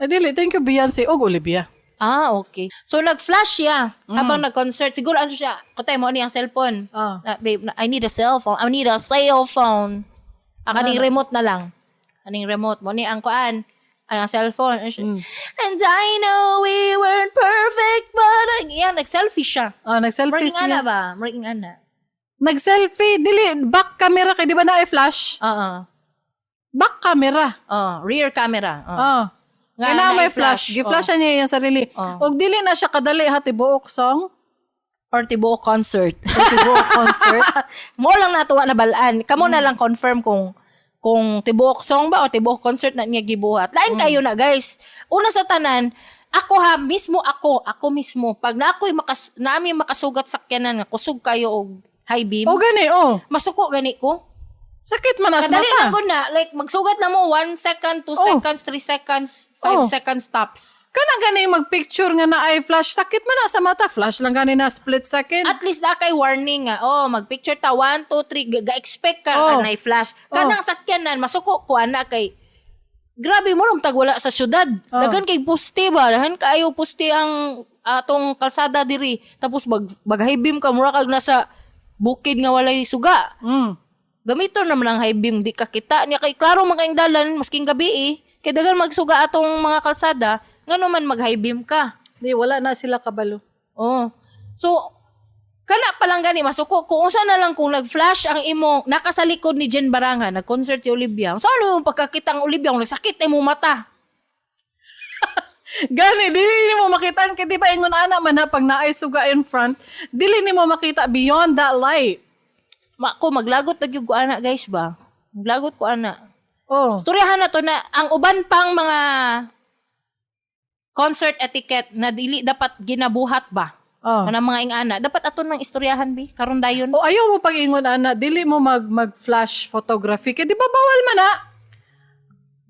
Ay, dili, thank you, Beyonce og Olivia. Ah, okay. So, nag-flash siya habang nag-concert. Siguro, ano siya, kutay mo ni ang cellphone. Ah. Ah, babe, I need a cell phone. I need a cell phone. Ah, kaning remote na lang. Kaning remote. Mo ni ang kuan. Ay, ang cellphone. Ano siya, "And I know we weren't perfect, but" Yan, nag-selfie siya. Ah, nag-selfie Murag ana siya. ba? Murag ana. Nag-selfie, dili, back camera kay di ba na flash? Oo. Back camera. Oh, rear camera. Oh. Ah. Nga, Kaya na may na-flash. flash. Gi-flash niya yung sarili. Oh. Og dili na siya kadali ha tibuok song Or tibuok concert. o tibuok concert. Mo lang natuwa na balaan. Kamo na lang confirm kung tibuok song ba o tibuok concert na niya gibuhat. Lain kayo na, guys. Una sa tanan, ako ha, mismo ako, ako mismo, pag na ako'y nami makasugat sakyanan nga kusog kayo og high beam, O gani, oh. masuko gani ko. Sakit man as Kadali mata. lang ko na, like magsugat na mo 1 second, 2 seconds, 3 seconds, 5 seconds tops. Kana gani magpicture nga na ay flash, sakit man na sa mata. Flash lang gani na split second. At least na kay warning nga. Oh, magpicture ta 1 2 3, ga-expect ka nga nay flash. Kanang sakyanan masuko ko ana kay grabe mo rom tag wala sa syudad. Daghan kay poste ba? Daghan kaayo poste ang atong kalsada diri. Tapos mag high beam ka, mura kag nasa bukid nga walay suga. Gamito naman ang high beam, di ka kita niya kay klaro man kayong dalan masking gabi eh. Kay daghan magsuga atong mga kalsada, ngano man mag high beam ka? Di, wala na sila kabalo. Oh. So, kana pa lang gani masuko kung unsa na lang kung nag-flash ang imo naka sa likod ni Jen Baranga, nag-concert si Olivia. Unsa ano mo pagkakita ang Olivia kung nagsakit na imong mata? Gani, dili nimo makita kay di ba ingon ana man ha pag naay suga in front, dili nimo makita beyond that light. Ma ko maglagot na gyud ko ana, guys, ba. Maglagot ko ana. Oh. Storyahan na to na ang uban pang mga concert etiquette na dili dapat ginabuhat ba. Kanang mga ingana dapat aton nang istoryahan bi karon dayon. O ayaw mo pag-ingon ana, dili mo mag flash photography kay di ba bawal man na?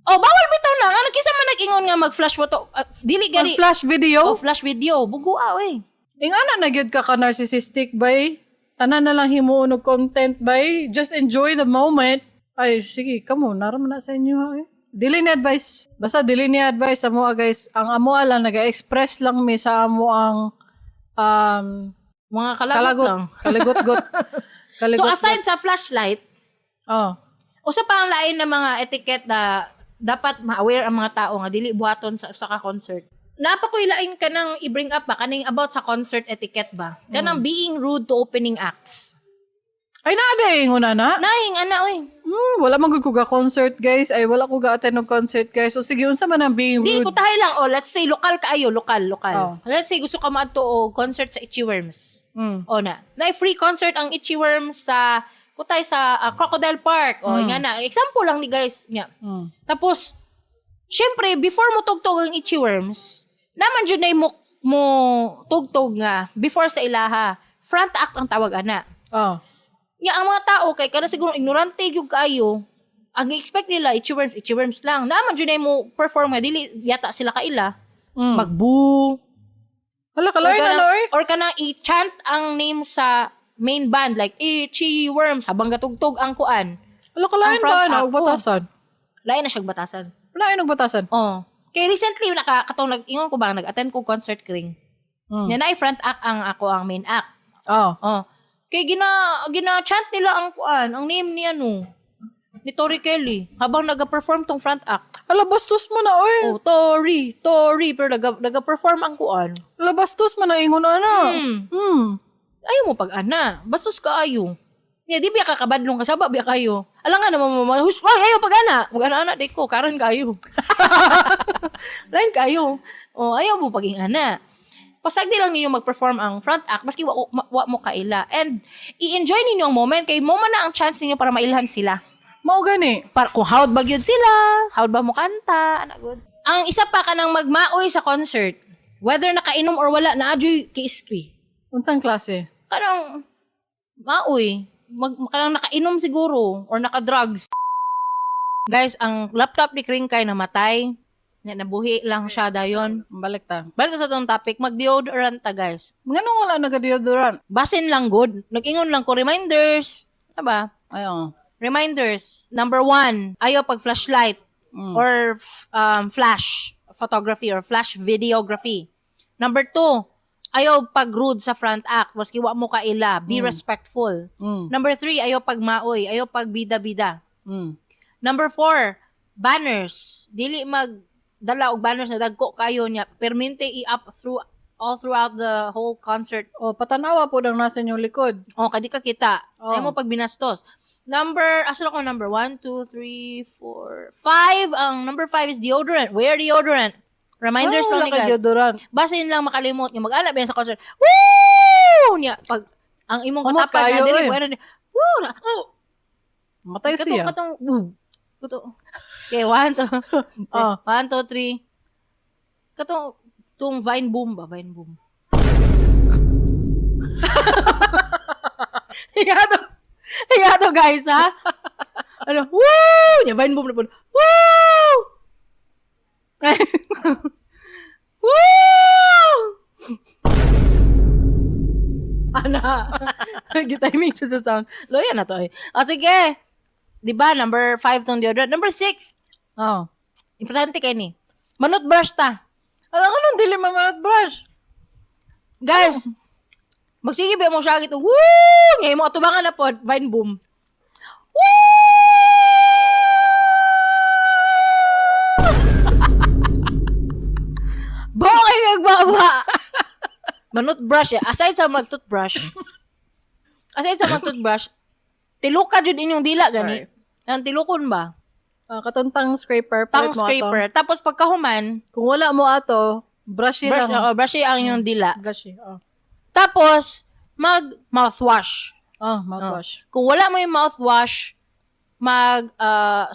Oh, bawal bitaw na. Ano kinsa man nag-ingon nga mag-flash photo? Ah, dili gani. Mag flash video. Oh, flash video. Bugua oy. Ingana na gyud ka ka narcissistic bay. Tanan na lang himuon og content bay. Just enjoy the moment. Ay sige, kamo nara man na sa inyo ha. Eh. Dili ni advice. Basta dili ni advice amo, guys. Ang amo lang, naga-express lang mi sa amo ang Mga kalagot kalagot lang. Kalagot-got. Kalagot. So aside sa flashlight, usa pa ang lain na mga etiquette na dapat ma-aware ang mga tao nga dili buhaton sa usa ka concert. Napakoy lain ka nang i-bring up ba kaning about sa concert etiquette ba? Kanang being rude to opening acts. Ay, naa diay ingon ana. Naing ana oy. Wala man gud ko ga concert, guys. Ay, wala ko ga attend og concert, guys. So sige, unsa man ang being Di rude? ko tahay lang, oh, let's say lokal kaayo, lokal, lokal. Oh. Let's say gusto ka maadto og concert sa Itchy Worms. O na. Na free concert ang Itchy Worms sa kutay sa Crocodile Park. O nga na. Example lang ni, guys nya. Tapos syempre before mo tugtog ang Itchy Worms, naman jud nay mo tugtog nga before sa ilaha. Front act ang tawag ana. Nya ang mga tao kay kana siguro ignorante gyud kaayo. Ang expect nila Itchy Worms, Itchy Worms lang. Naman jud nay mo perform nga dili yata sila kaila. Magboo. Hala, kalain na no, eh. Or kanang i-chant ang name sa main band like Itchy Worms habang gatugtog ang kuan. Hala, kalain Ang front ba na act, og batasan? Lain na siyang batasan. Lain og batasan. Oh. Kay recently naka katong nag-ingon ko ba, nag-attend ko concert kring. Nya naay front act, ang ako ang main act. Oh. Kay gina gina chant nila ang kuan, ang name ni ano ni Tori Kelly habang naga-perform tong front act. Hala, bastos mo na oy. Oh, Tori, Tori, pero naga-perform ang kuan. Hala, bastos man na ingon ana. Ayaw mo pag ana. Bastos ka ayo. Ya, di biya ka kabadlong ka saba biya kayo. Alam nga naman mo, hus, ay, ayaw pag ana. Mag ana ana di ko karon kayo. Lain kayo. Oh, ayaw mo paging ana. Pasagdi lang ninyo mag-perform ang front act maski wa mo kaila. And i-enjoy ninyo ang moment kay mo man na ang chance ninyo para mailhan sila. Mao gani. Para kung howd ba gyud sila, howd ba mo kanta, ana good. Ang isa pa, kanang magmaoy sa concert, whether nakainom or wala, naa juy KSP. Unsang klase? Kanang maoy, kanang nakainom siguro or naka-drugs. Guys, ang laptop ni Kringkay namatay. Nya, nabuhi lang siya dayon. Balik ta. Balik sa atong topic, mag-deodorant ta, guys. Nganong wala naga-deodorant? Basin lang good. Nag-ingon lang ko reminders. Diba? Ayo. Reminders. Number 1, ayaw pag flashlight or flash photography or flash videography. Number 2, ayaw pag rude sa front act. Maski wa mo kaila. Be respectful. Number 3, ayaw pag maoy. Ayaw pag bida-bida. Number 4, banners. Dili magdala og banners na dagko kayo niya. Permente i-up through all throughout the whole concert. O, patanawa po ang nasa inyong likod. O, kadi ka kita. Oh. Ayaw mo pag binastos. Number, asa ko number? 1, 2, 3, 4, 5. Ang number 5 is deodorant. Wear deodorant. Reminders Ay, lang wala ni kay guys. deodorant. Basin lang makalimot nga mag-ala ba sa concert. Woo! Niya, pag ang imong Humot katapan na kayo, dili eh. mo ano ni. Woo! Na, oh! Matay Katong, siya. katong, woo. Kato. Okay, 1, 2, 1, 2, 3. Katong, tong vine boom ba? Vine boom. Higato. Higato, guys, ha? Ano? Woo! Nya, vine boom na po. Woo! Woo! Ana. Gitiming siya sa sound. Loya na to eh. O sige. Di ba, number 5 tong deodorant. Number 6. Importante kay ni. Manot brush ta. Alam ko nung dili man manot brush. Guys, magsige ba mo siya ito? Woo! Ngayon mo atubangan na po. Vine boom. Woo! Bokay nagbaba! Manot brush eh. Aside sa mag-toothbrush, tiluka jud inyong dila gani. Sorry. Ang tilukon ba? Ah, katong tongue scraper. Tongue Palit mo ato. scraper. Tapos pagkahuman, Kung wala mo ato, brush brush, lang. oh, brush ang inyong dila. Brush oh. Tapos, mag mouthwash. Oh, mouthwash. Kung wala mo yung mouthwash, mag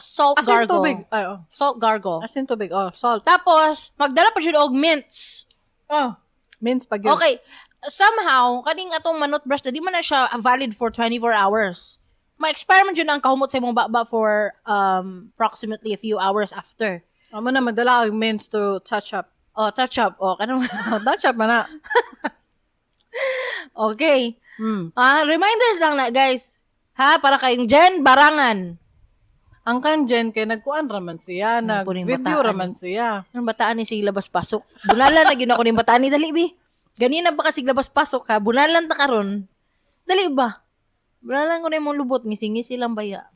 salt Asin gargle. tubig. Ay, oh. Salt gargle. Asin tubig. Oh, salt. Tapos, magdala pa jud og mints. Oh, mints pag yun. Okay. Somehow, kaning atong manot brush na di man na siya valid for 24 hours. Ma-expire man jud ang kahumot sa imong baba for approximately a few hours after. Amo na magdala og mints to touch up. Oh, touch up. Oh, kanang Oh, touch up man na. Okay. Ah, reminders lang na, guys. Ha, para kayong Jen Barangan. Ang kanjen kay nagkuan raman siya, Ano po ning nag-video bataan? raman siya. Ang bataan ni sige labas pasok. Bunalan na gyud ako ning bataan ni, dali bi. Ganina pa kasi labas pasok ha, bunalan ta karon. Dali ba? Bunalan ko na imong lubot, ngisi-ngisi lang baya.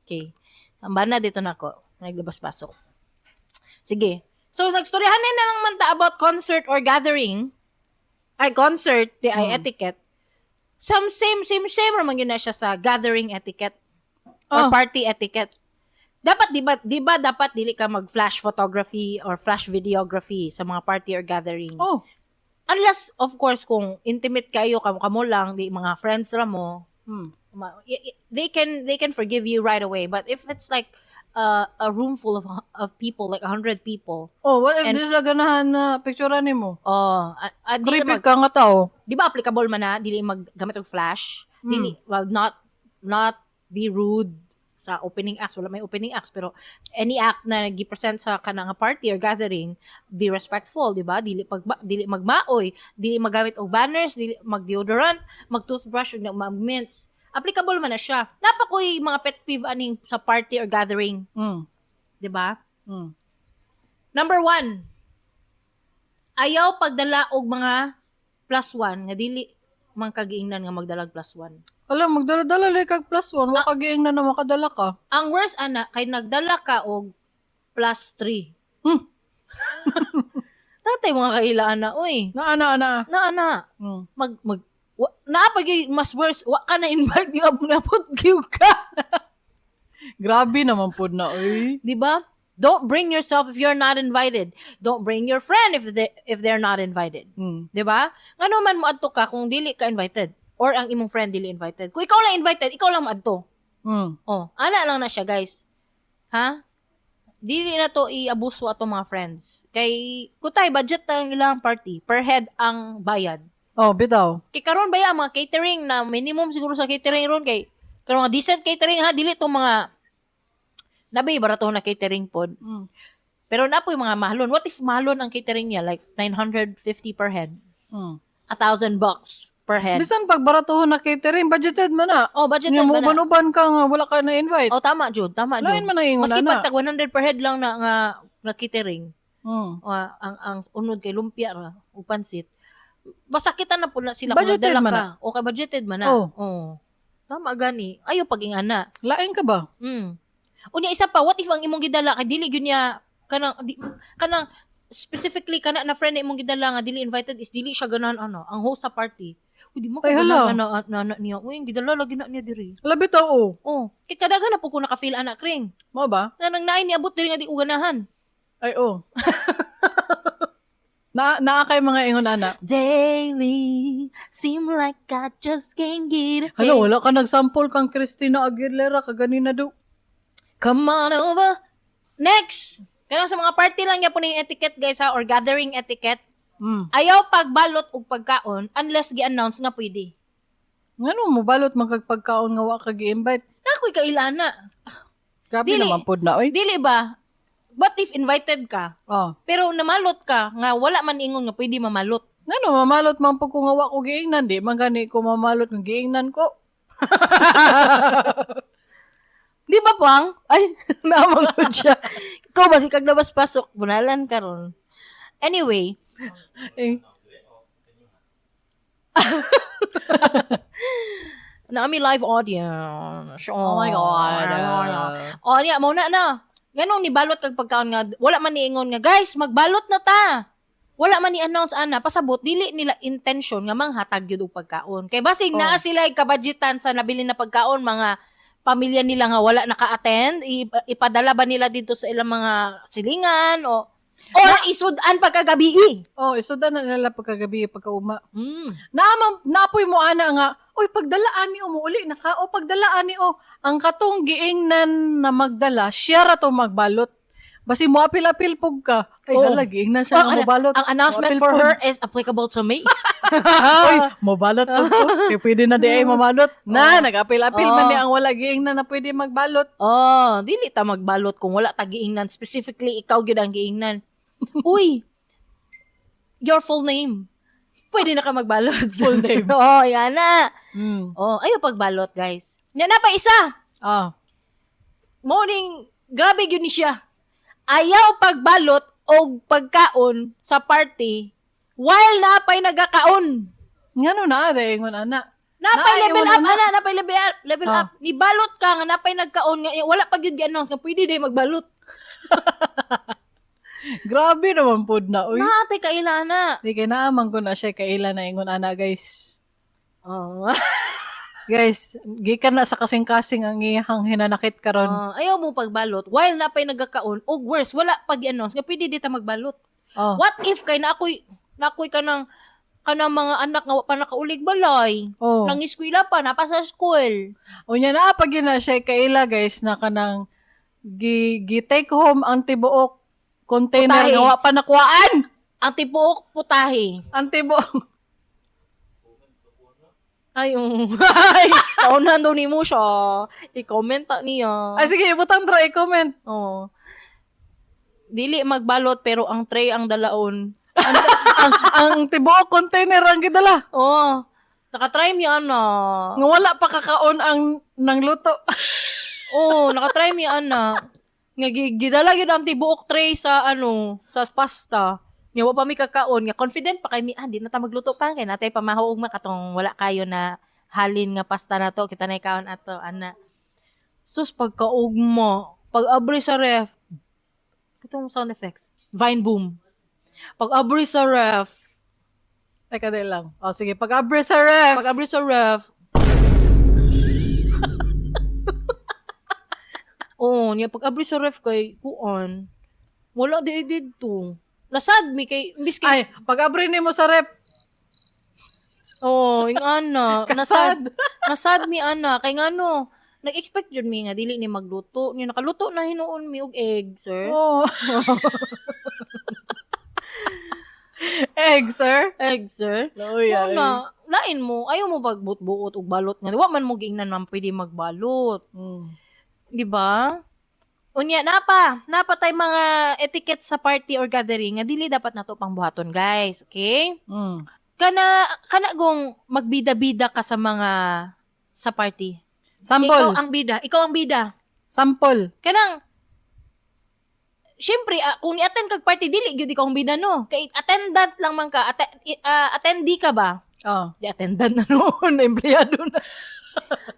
Okay. Ang bana dito nako, naglabas pasok. Sige. So nagstoryahan na lang man ta about concert or gathering. Ay, concert, di ay etiquette. Some same same same ra man gyud na siya sa gathering etiquette or party etiquette. Dapat di ba dapat dili ka mag-flash photography or flash videography sa mga party or gathering? Oh. Unless, of course, kung intimate kayo, kamo kamo lang, di mga friends ra mo, they can forgive you right away. But if it's like a room full of people, like 100 people, Oh, what if di sila ganahan na picturean nimo? Oh, di Creepy mag, ka nga tao. Di ba applicable man na dili maggamit og flash, dili, well, not be rude sa opening acts. Wala may opening acts, pero any act na gi-present sa kanang party or gathering, be respectful, di ba? Dili magmaoy, dili magamit og banners, dili mag-deodorant, mag-toothbrush ug mag-mints. Applicable man na siya. Naa pa koy mga pet peeve aning sa party or gathering, di ba? Mm. Number one, ayaw pagdala og mga plus one nga dili man kagiingnan nga magdalag plus one. Alam, magdala-dala like kag plus one, wa kagiing na na makadala ka. Ang worst ana kay nagdala ka og plus three. Tatay mga kaila ana, uy. Na ana ana. Na ana mag mag wa, naa pa gyud mas worse, wa ka na invite, di napot gyud ka. Grabe naman pud na, uy. Di ba? Don't bring yourself if you're not invited. Don't bring your friend if they're not invited. Di ba? Ngano man moadto ka kung dili ka invited or ang imong friend dili invited? Kung ikaw lang invited, ikaw lang moadto. Oh, ana lang na siya, guys. Ha? Dili na to iabuso ato mga friends. Kay kutay budget na ang ilang party, per head ang bayad. Oh, bitaw. Kay karon ba ang mga catering na minimum siguro sa catering ron kay karon mga decent catering ha, dili to mga nabi barato na catering pod. Pero na po yung mga mahalon. What if mahalon ang catering niya, like 950 per head? $1,000 per head. Bisan pag baratuhon na catering, budgeted man na. Oh, budgeted Nya mo ba na? uban-uban ka nga wala ka na invite. Oh, tama jud, tama jud. Lain man ang ingon Maski ana. pag tag 100 per head lang na nga nga catering, ang unod kay lumpia ra ug pansit. Masakitan na po na sila kung Budgeted nagdala man ka. Okay, budgeted man na. Oh. Oh. Tama gani. Ayo pag ingana. Lain ka ba? Unya, isa pa, what if ang imong gidala kay dili gyud niya kanang di, kanang specifically kana na friend na imong gidala nga dili invited is dili siya ganahan ano, ang host sa party. Uy, di mo ko Ay, hala. ganahan ana na, na, niya. Uy, ang gidala lagi na niya diri. Labi to, oh. Oh, kay kadaghan na po ko naka-feel ana, kring. Mao ba? Nga nang naay niabot diri nga di ko ganahan. Ay, oh. Na naa kay mga ingon ana. Daily seem like I just can't get Hala, wala ka nagsample kang Christina Aguilera kaganina do. Come on over. Next. Kanang sa mga party lang yapon yung etiquette, guys, ha, or gathering etiquette. Ayaw pagbalot og pagkaon unless gi-announce nga pwede. Ngano mo balot man kag pagkaon nga wa ka gi-invite? Nakoy kailana. Grabe Dili. naman pud na, oy. Dili ba? What if invited ka Oh. pero namalot ka nga wala man ingon nga pwede mamalot? Ngano mamalot man pud ko nga wa ko giingnan, di man gani ko mamalot nga giingnan ko. Di ba, Pang? Ay, naamang ko siya. Ikaw ba, si kag labas pasok, bunalan karon. Anyway, Eh, naami live audience. Oh my God. Oh, niya, mo na na. Nganong nibalot kag pagkaon nga wala man niingon nga, "Guys, magbalot na ta"? Wala man ni-announce ana, pasabot dili nila intention nga manghatag gyud og pagkaon. Kay basig naa sila kabudgetan sa nabili na pagkaon, mga pamilya nila nga wala naka-attend, ipadala ba nila dito sa ilang mga silingan o or isud-an pagkagabi? Oh, isudan na nila pagkagabi, pagkauma. Naamang naapoy mo ana nga, "Oy, pagdalaan ni umuuli na ka," o pagdalaan ni, oh, ang katong giingnan na magdala, siya ra to magbalot. Basi mo apil-apil pug ka. Ay, hala, giingnan siya Oh, nga mobalot. ang announcement Moapil for pud. her is applicable to me. Oy, mobalot pud ko. Kay pwede na di ay mamalot. Na, nag-apil-apil man ni ang wala giingnan na pwede magbalot. Oh, dili ta magbalot kung wala ta giingnan. Specifically, ikaw gyud ang giingnan. Uy, your full name. Pwede na ka magbalot. Full name. Oh, yan na. Mm. Oh, ayo pagbalot, guys. Yan na pa isa. Morning, grabe gyud ni siya. Ayaw pagbalot og pagkaon sa party while napay nagakaon. Ngano na ada ingon ana? Napay Naay, level wala up na. ana, napay level Ah. up. Nibalot ka nga napay nagkaon nga wala pa gyud gi-announce nga pwede day magbalot. Grabe naman pod na uy. Naatay kaila na. Di kay naaman ko na siya kaila na ingon ana, guys. Oh. Guys, gikan na sa kasing-kasing ang iyang hinanakit karon. Ah, ayaw mo pagbalot while napay nagakaon og worse wala pa gi-announce nga pwede di ta magbalot. Oh. What if kay na ako'y kanang mga anak nga wa pa nakaulig balay? Oh. Nang eskwela pa, napa sa school. Unya naa pag yun na siya kaila, guys, na kanang gi take home ang tibuok container Putahe. nga wa pa nakuhaan. Ang tibuok putahe. Ang tibuok. Ay, ay, kaunan daw nimo siya. I-comment ta niya. Ay sige, ibutang dra i-comment. Oh. Dili magbalot pero ang tray ang dalaon. Ang tibuok container ang gidala. Oh. Nakatry mi ana. Nga wala pa kakaon ang nang luto. Oh, nakatry mi ana. Nga gidala gyud ang tibuok tray sa ano, sa pasta. Nga wa pa mi kakaon, nga confident pa kay mi, ah, di na ta magluto pa kay natay pamahuog ma katong wala kayo na halin nga pasta na to, kita na ikaon ato ana. Sus, pagkaugma, pag abri sa ref, katong sound effects, vine boom. Pag abri sa ref, Teka, dali lang. Oh, sige, pag abre sa ref. Pag abri sa ref. Oh, niya pag abri sa ref kay kuan. Wala di didto. Nasad mi kay imbis kay Ay, pag abre nimo sa ref, oh, ing ana, nasad kasad. Nasad mi ana kay ngano nag-expect jud mi nga dili ni magluto. Niya nakaluto na hinuon mi og egg, sir. Oh. Egg, sir. Egg, sir. Luya. Mao na, lain mo, ayaw mo pagbuot-buot og balot nga. Wa man mo giingnan man pwede magbalot. Di ba? Unya, napa tay mga etiquette sa party or gathering nga dili dapat nato pang buhaton, guys. Okay? Kana gong magbida-bida ka sa mga sa party. Sample. Ikaw ang bida. Ikaw ang bida. Sample. Kanang syempre, kung ni-attend kag party dili gyud ikaw ang bida, no. Kay attendant lang man ka, attendee ka ba? Oh. Di attendant na noon, empleyado na.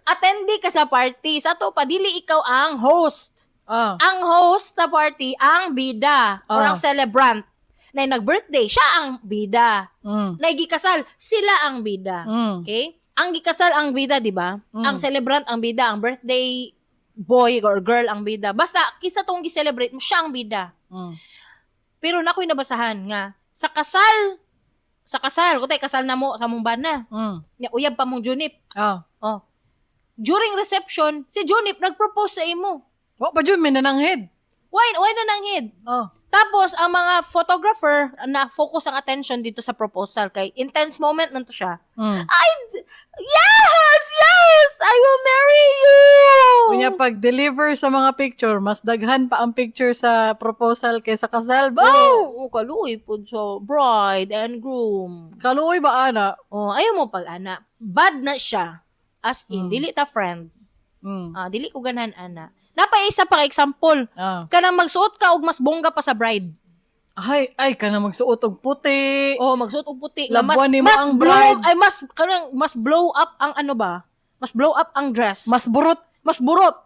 Attendee ka sa party. Sa ato pa dili ikaw ang host. Oh. Ang host sa party ang bida or ang celebrant. Na nag-birthday, siya ang bida. Na gikasal, sila ang bida. Okay? Ang gikasal ang bida, di ba? Mm. Ang celebrant ang bida, ang birthday boy or girl ang bida. Basta kisa tong gi-celebrate mo, siya ang bida. Pero nakoy nabasahan nga sa kasal, kutay kasal na mo sa mong bana. Nya uyab pa mong Junip. Oh. Oh. During reception, si Junip nag-propose sa imo. Wa pa jud may nananghid. Why na nanghid? Oh. Tapos, ang mga photographer na focus ang attention dito sa proposal kay intense moment man to siya. Ay, yes! Yes! I will marry you! Unya pag deliver sa mga picture, mas daghan pa ang picture sa proposal kaysa kasal. Ba? Oh, oh, kaluoy pod sa bride and groom. Kaluoy ba ana? Oh, ayaw mo pag ana. Bad na siya. As in, dili ta friend. Ah, dili ko ganahan ana. Napa isa pa ka example. Kanang magsuot ka og mas bongga pa sa bride. Ay, ay kana magsuot og puti. Oh, magsuot og puti nga mas Labuan nimo mas ang blow bride. ay mas kanang mas blow up ang ano ba? Mas blow up ang dress. Mas burot. Mas burot.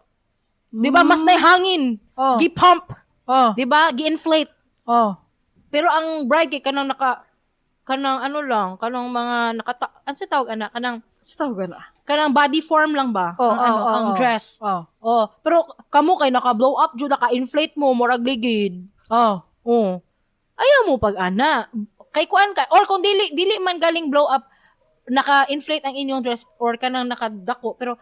'Di ba? Mas naihangin. Oh. Gi-pump, Oh. 'di ba? Gi-inflate. Oh. Pero ang bride kay kanang naka kanang ano lang, kanang mga nakata ano sa tawag ana? Kanang Sa tawag na. Kanang body form lang ba? Oh, ang ano, oh, ang oh. dress. Oh. Oh, pero kamo kay naka-blow up jud, naka-inflate mo, murag ligid. Oh. Oh. Ayaw mo pag ana. Kay kuan ka or kung dili dili man galing blow up, naka-inflate ang inyong dress or kanang nakadako pero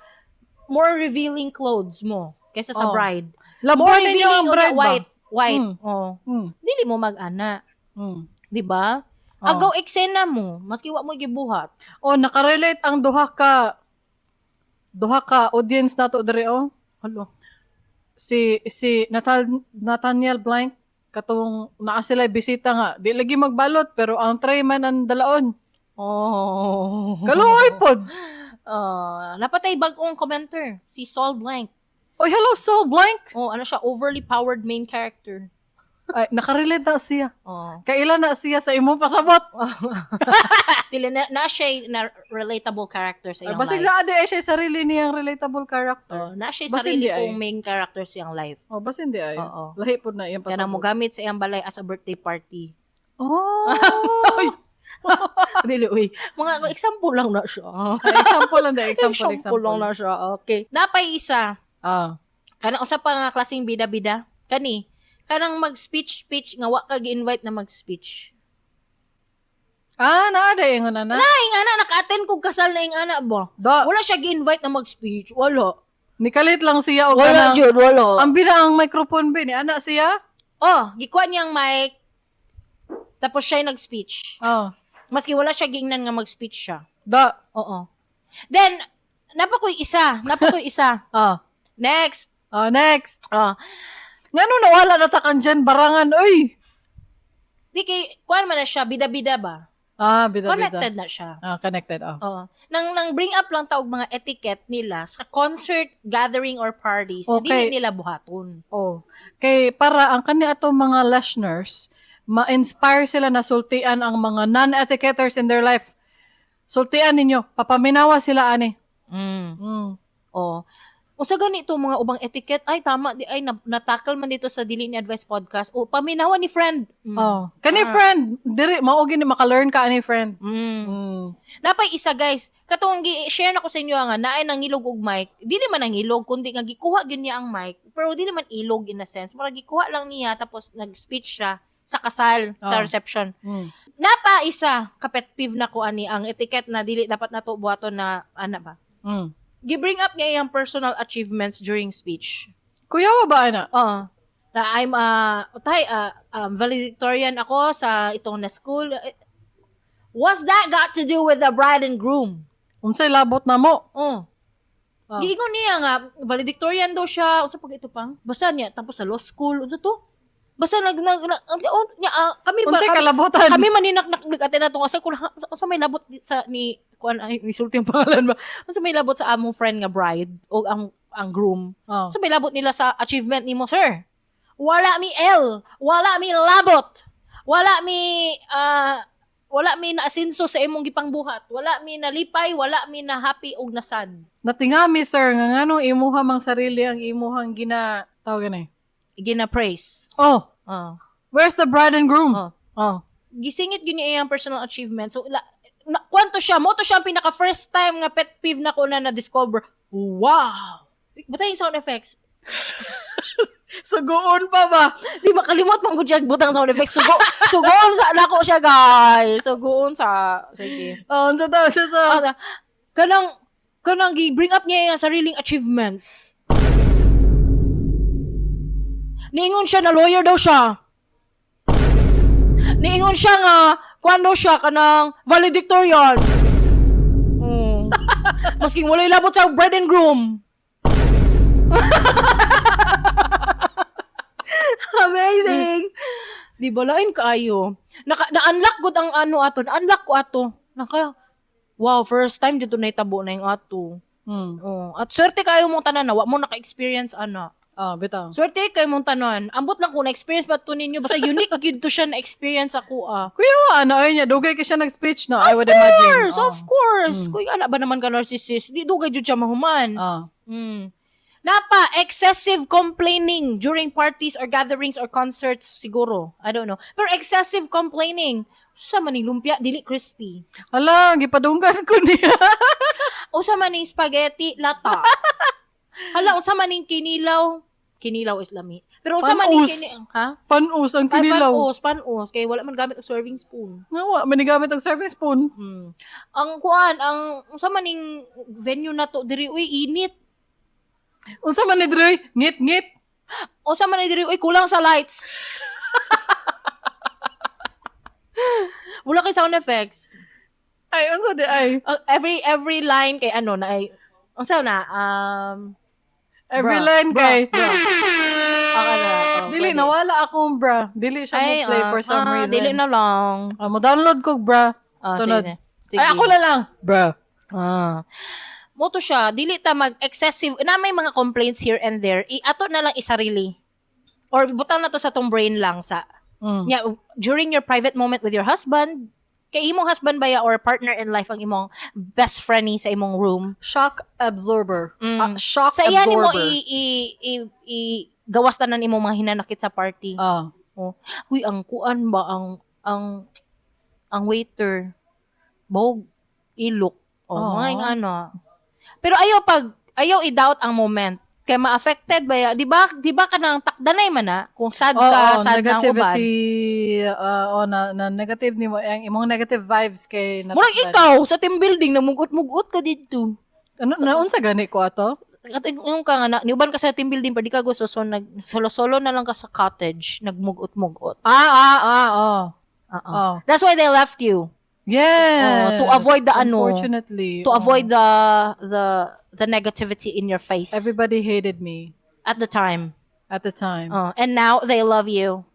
more revealing clothes mo kaysa sa bride. More Labuan ninyo revealing ang o bride ba? white, white. Oh. Dili mo mag-ana, 'di ba? Oh. Agaw eksena mo, maski wa mo gibuhat. Oh, nakarelate ang duha ka audience nato diri oh. Halo. Si Nathaniel Blank katong naa sila bisita nga di lagi magbalot pero ang tray man ang dalaon. Oh. Kaluoy pod. Oh, napatay bag-ong commenter si Saul Blank. Oy, hello, Soul Blank. Oh, ano siya, overly powered main character. Ay, nakarelate na siya. Oh. Kaila na siya sa imong pasabot. Dili na, na siya na relatable character sa Ay, iyang basig life. na adi ay siya sarili niyang relatable character. Oh, na siya Basin sarili di ay. kong main character sa iyang life. Oh, basin di ay. Oo. Lahi po na iyang Kanang pasabot. mogamit sa iyang balay as a birthday party. Oh. Dili, uy. Mga example lang na siya. Ay, example lang di. Example, example. lang na siya. Okay. Napay isa. Kanang usa pa nga klaseng bida-bida. Kani, kanang mag-speech speech nga wa ka gi-invite na mag-speech. Ah, naa di ingon na na. Ay, nga na naka-attend kog kasal na ing ana ba. Da, Wala siya gi-invite na mag-speech. Wala. nikalit lang siya og Wala kanang. jud, wala. Ang bina ang microphone bin, ni ana siya. Oh, gikuha niyang mic. Tapos siya nag-speech. Oh. Maski wala siya giingnan nga mag-speech siya. Da. Oo. Then, napakoy isa. Napakoy isa. Next. Oh, next. Oh. Ngano nawala na ta kan dyan barangan, oy. Di kay, kuan man na siya, bida-bida ba? Ah, bida bida. Connected na siya. Ah, connected. Oh. Oo. Nang bring up lang taog mga etiquette nila sa concert, gathering, or parties, Okay. dili nila buhaton. Oh. Kay para ang kani atong mga listeners, ma-inspire sila na sultian ang mga non-etiquetters in their life. Sultian ninyo, papaminawa sila ani. Oh. Usa ganito mga ubang etiquette, ay tama di ay natakal man dito sa Dili ni Advice podcast. O paminawa ni friend. Oh. Kani friend, diri mao gini maka-learn ka ani friend. Napay isa guys, katong gi-share na ko sa inyo nga naay nangilog og mic. Dili man nangilog kundi nga gikuha gyud niya ang mic, pero dili man ilog in a sense. Mura gikuha lang niya tapos nag-speech siya sa kasal, sa reception. Napa isa ka pet peeve na ko ani ang etiquette na dili dapat nato buhaton na ana ba. Gi-bring up niya iyang personal achievements during speech. Kuya wa ba ana? Oo. Na I'm utay valedictorian ako sa itong na school. What's that got to do with the bride and groom? Unsay labot na mo? Oh. Giingon niya nga valedictorian daw siya. Unsa pag ito pang? Basta niya tapos sa law school unsa to? Basta nag nag, nag oh, niya, kami ba Unsay kami, kalabotan? kami maninaknak ate na tong asa kung unsa may labot sa ni kuan ay misulti ang pangalan ba? Unsa may labot sa among friend nga bride o ang groom? So may labot nila sa achievement nimo, sir. Wala mi L, wala mi labot. Wala mi naasinso sa imong gipangbuhat. Wala mi nalipay, wala mi na happy og nasad. Natingami sir nga nganong imuha mang sarili ang imuhang gina tawag gani. Gina praise. Oh, Oh. where's the bride and groom? Oh. Oh. Gisingit gyud niya iyang personal achievement. So na, kwanto siya, mo to siya ang pinaka first time nga pet peeve na ko na na-discover. Wow. Butang yung sound effects. Sugoon pa ba? Di makalimot man ko siya butang sound effects. Sugoon sa nako siya, guys. Sugoon sa sige. Oh, unsa ta? Unsa ta? Ah, kanang gi-bring up niya yung sariling achievements. Niingon siya na lawyer daw siya. Niingon siya nga kuan daw siya kanang valedictorian. Masking walay labot sa bride and groom. Amazing. Di ba lain kaayo? Na-unlock gud ang ano ato, na-unlock ko ato. Wow, first time dito nahitabo na yung ato. Oh, at swerte kayo mong tanan na wa mo naka-experience ana. Ah, bitaw. Swerte kayo mong tanan. Ambot lang kung na-experience ba to ninyo basta unique gyud to siya na experience ako ah. Kuya wa ano ay niya dugay ka siya nag-speech no, I would Of imagine. course, of course. Kuya ana ba naman ka narcissist? Di dugay jud siya mahuman. Napa, excessive complaining during parties or gatherings or concerts siguro. I don't know. Pero excessive complaining, sa maning lumpia, dili crispy. Hala, gipadunggan ko niya. O sa maning spaghetti, lata. Hala, unsa maning kinilaw? Kinilaw is lami. Pero unsa maning Panus. ha? Panus ang Ay, kinilaw. panus. Kay wala man gamit og serving spoon. Nga wa, manigamit ang serving spoon. Ang kuan, ang unsa maning venue na to diri uy init. Unsa man ni diri? Ngit-ngit. Unsa man ni diri uy kulang sa lights. Wala kay sound effects. Ay, unsa di ay? Every line kay ano na ay unsa na Every Bra, line bra, kay. bra. Okay na, oh, Dili pwede. nawala akong bra. Dili siya Ay, mo play for some reason. Dili na lang. Mo download ko bra. Ah, Sunod. sige. Sige. Ay, ako na lang. Bra. Ah. Mao to siya, dili ta mag excessive na may mga complaints here and there. I ato na lang isarili. Or butang na to sa tong brain lang sa. Yeah, during your private moment with your husband, kay imong husband ba ya or partner in life ang imong best friendie sa imong room. Shock absorber. Ah, shock Sa iya nimo absorber. i gawas tanan imong mga hinanakit sa party. Oh. Uy, ang kuan ba ang waiter bog ilok. Oh, Oo. mga yung ano. Pero ayaw pag ayaw i-doubt ang moment kay ma-affected ba ya? Di ba kanang takdanay man na kung sad Oo, ka, sad na ang uban. Negativity, oh, na negative nimo, ang imong negative vibes kay Murag natakdan. ikaw sa team building namugot-mugot ka dito. Ano, naunsa gani ko ato? At yung ka nga na, niuban ka sa team building pero di ka gusto, so nag solo-solo na lang ka sa cottage, nagmugot-mugot. Ah, oh. Oo. Oh. That's why they left you. Yes. Oh, to avoid the ano, Unfortunately. to Oh. avoid the negativity in your face Everybody hated me at the time. at the time. Oh, and now they love you.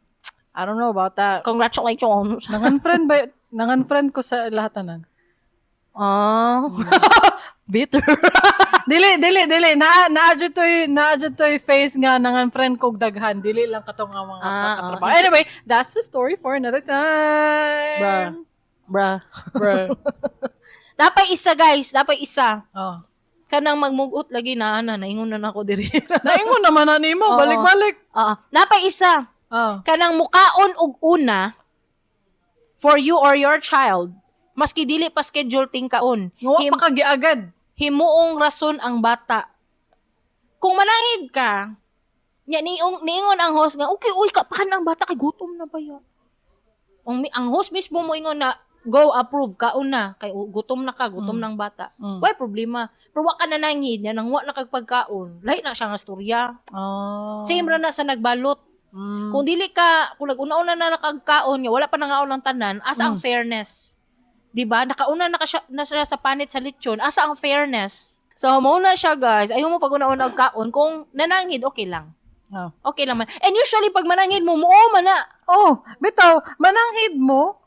I don't know about that. Congratulations. Nang-unfriend ba, nang-unfriend ko sa lahat tanan. Oh. Bitter. Dili, dili, dili. Na naa jud to'y face nga nang-unfriend kog daghan. Dili lang katong nga mga katrabaho. Anyway, that's the story for another time. Bruh. Bruh. Bruh. Dapat isa, guys, dapat isa. Oh. Kanang magmugot lagi na ana, naingon na nako diri. Naingon naman na nimo, Oo. balik-balik. Oo. Napay isa. Oh. Kanang mukaon og una for you or your child maski dili pa schedule tingkaon. Nga wa pa ka giagad. Himuong rason ang bata. Kung manangid ka, nya niong niingon ang host nga, "Okay, uy, ka pakan ang bata kay gutom na ba ya?" Ang host mismo mo ingon na go, approve, kaon na kay gutom na ka, gutom ng bata. Way problema. Pero wa ka na nanghid nya nang wa na kag pagkaon. Lahi na siya nga storya. Oh. Same ra na sa nagbalot. Kung dili ka, kung nag-una-una na nakagkaon nga wala pa nangaon ang tanan, asa ang fairness? 'Di ba? Nakauna na ka siya, na siya sa panit sa lechon, asa ang fairness? So mao na siya, guys. Ayaw mo pag una-una og kaon, kung nananghid, okay lang. Oh. Okay lang man. And usually pag mananghid mo, muo man na. Oh, bitaw, mananghid mo,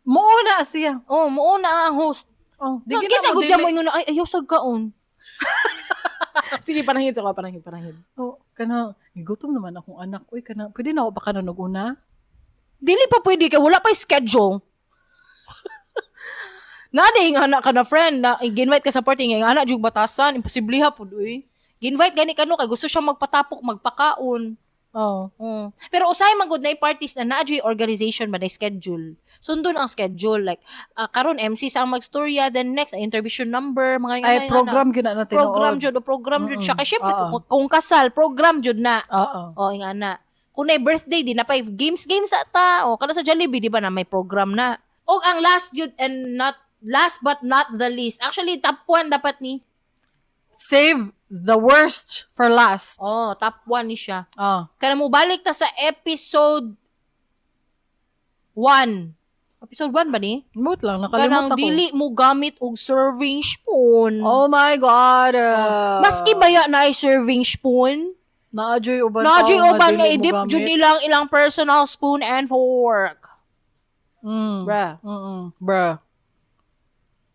muo na siya. Oh, muo na ang host. Oh, Di di no, gina kisa mo gud siya dili. mo ingon na, "Ay, ayaw sa kaon." Sige, pananghid ko, pananghid, pananghid. Oh, kana, gigutom naman akong anak. Uy, kana, pwede na ako ba kana una? Dili pa pwede kay wala pa schedule. Nada yung anak ka na friend na ginvite ka sa party nga yung anak jug batasan, imposible ha pud uy. Ginvite gani kano kay gusto siya magpatapok, magpakaon. Oh. Oh. Pero usahay man gud na parties na naa juy organization ba na schedule. Sundon ang schedule, like karon MC sa ang magstorya, then next ang intervention number, mga Ay, nga- program gina na tinuod. Program jud o program jud siya kay syempre Oo. kung kasal, program jud na. Oo. O, yung ana. Kung na birthday, di na pa games games sa ta. O, kada sa Jollibee, di ba na may program na. O, ang last yun, and not, last but not the least. Actually, top 1 dapat ni. Save the worst for last. Oh, top 1 ni siya. Oh. Kaya mo balik ta sa episode 1. Episode 1 ba ni? Mute lang, Kanang nakalimutan ko. dili mo gamit og serving spoon. Oh my God. Maski baya na ay serving spoon, Naa juy uban na tao uban nga dili mo i-dip gamit. jud nilang ilang personal spoon and fork. Bruh. Bruh.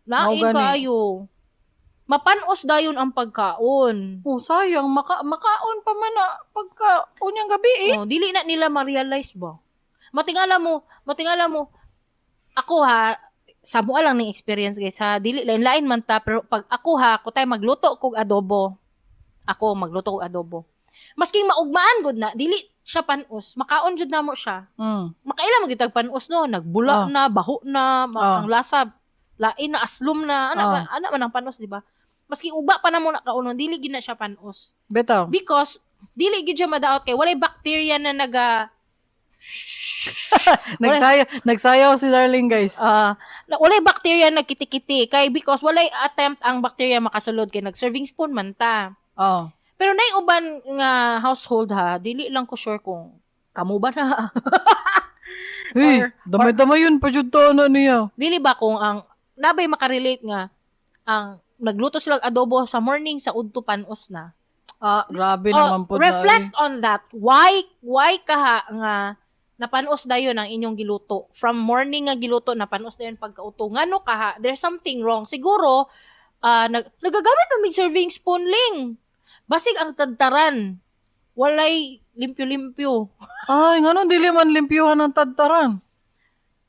Lain Mao gani. kaayo. Mapanos dayon ang pagkaon. Oh, sayang makaon pa man na pagka unyang gabi eh. Oh, dili na nila ma-realize ba. Matingala mo. Ako ha, sa mua lang ning experience, guys, ha. Dili lain lain man ta, pero pag ako ha, ko tay magluto kog adobo. Ako magluto kog adobo. Maski maugmaan gud na, dili siya panos. Makaon jud namo siya. Makaila mo gyud tag panos no, nagbula na, baho na, ang lasa lain na, aslom na, ana ba, ana man ang panos, di ba? Maski uba pa namo na kaunon, dili gid na siya panos. Bitaw. Because dili gid siya madaot kay walay bacteria na naga Nagsayaw si Darling, guys. Ah, na walay bacteria nagkitikiti kay because walay attempt ang bacteria makasulod kay nag-serving spoon man ta. Oh. Pero nay uban nga household ha, dili lang ko sure kung kamo ba na. Hey, damay-damay yun pa jud to ano niya. Dili ba kung ang nabay makarelate nga ang nagluto sila og adobo sa morning, sa udto panos na. Ah, grabe Oh, naman po. Reflect on that. Why kaha nga napanos dayon ang inyong giluto? From morning nga giluto, napanos dayon pagkauto. Ngano kaha? There's something wrong. Siguro Nagagamit pa mig serving spoon ling. Basig ang tadtaran. Walay limpyo-limpyo. Ay, nganong dili man limpyuhan ang tadtaran?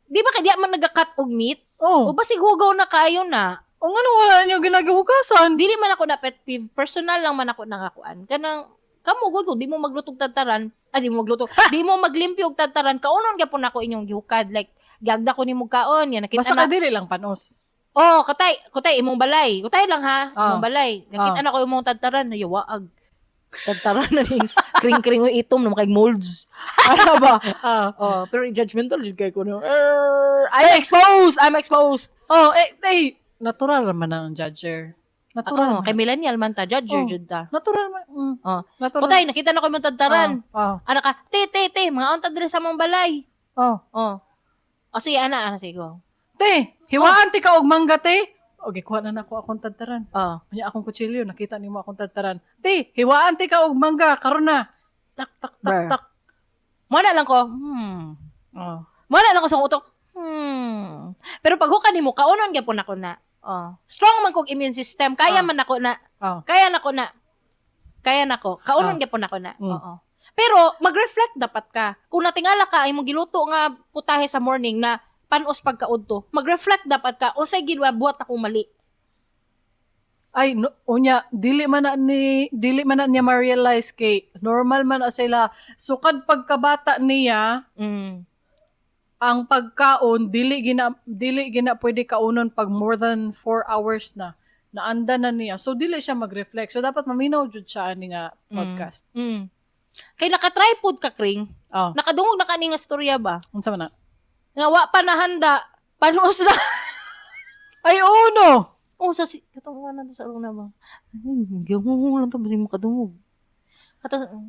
Di ba kay di man nagakat og meat? Oh, O basig hugaw na kaayo na. o nganong wala niyo ginagihugasan? Dili man ako na pet peeve, personal lang man ako nangakuan. Kanang kamo gud kung di mo maglutog tadtaran, di mo magluto, di mo maglimpyo og tadtaran, kaunon gyapon nako inyong gihukad, like gagda ko nimo kaon, yan nakita Basta na. ka dili lang panos. Oh, katay, kutay imong balay. Kutay lang ha, imong balay. Nakita na ko imong tadtaran, nayawaag. Tadtaran na ning kring-kring o itom na makay molds. Ano ba? Oh, pero judgmental jud kay ko no. Err, I'm exposed. I'm exposed. Oh, eh, natural naman ang judger. Natural. Oh, kay millennial man ta, judger Oh. jud ta. Natural man. Oh. Natural. Kutay, nakita na ko imong tadtaran. Oh. Ana ka, te, te, te, mga unta diri sa among balay. Oh. Oh. O sige, ana, ana, sige, go. Te, hiwaan ti ka og mangga, te. Okay, kuha na nako akong tadtaran. Oh. Unya akong kutsilyo, nakita nimo akong tadtaran. Te, hiwaan ti ka og mangga, karon na. Tak tak tak Brr. tak. Muna lang ko. Oh. Muna lang ko sa utok. Pero pag hukan nimo, kaunon gyapon ako na. Oh. Strong man kog immune system. Kaya man ako na. Oh. Kaya nako na. Kaya nako. Kaunon gyapon ako na. Oo. Pero mag-reflect dapat ka. Kung natingala ka ay mong giluto nga putahe sa morning na panos pagkaudto, mag-reflect dapat ka unsay ginabuhat akong mali. Ay, no, unya, dili man na niya ma-realize kay normal man na sila. Sukad pagkabata niya, ang pagkaon dili gina pwede kaunon pag more than 4 hours na. Naanda na niya. So dili siya mag-reflect. So dapat maminaw jud siya ani nga podcast. Kay naka-tripod ka, Kring. Oh, Nakadungog na kani nga storya ba? unsa man na? Nga wa pa nahanda, panos na. Ay, oo no. Oh, sa si katong na to sa una ba? Ay, gyud lang to basig makadungog.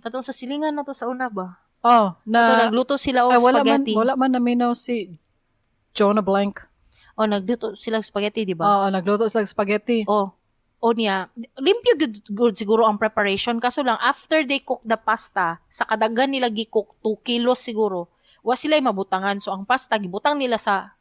Katong sa silingan na to sa una ba? Oh, Kato na nagluto sila og ay, wala man spaghetti. wala man naminaw si Jonah Blank. Oh, nagluto sila og spaghetti, di ba? Oo, nagluto sila og spaghetti. Oh. O niya, limpyo good, good siguro ang preparation. Kaso lang, after they cook the pasta, sa kadagan nila gi-cook, 2 kilos siguro, wa sila mabutangan. So, ang pasta, gibutang nila sa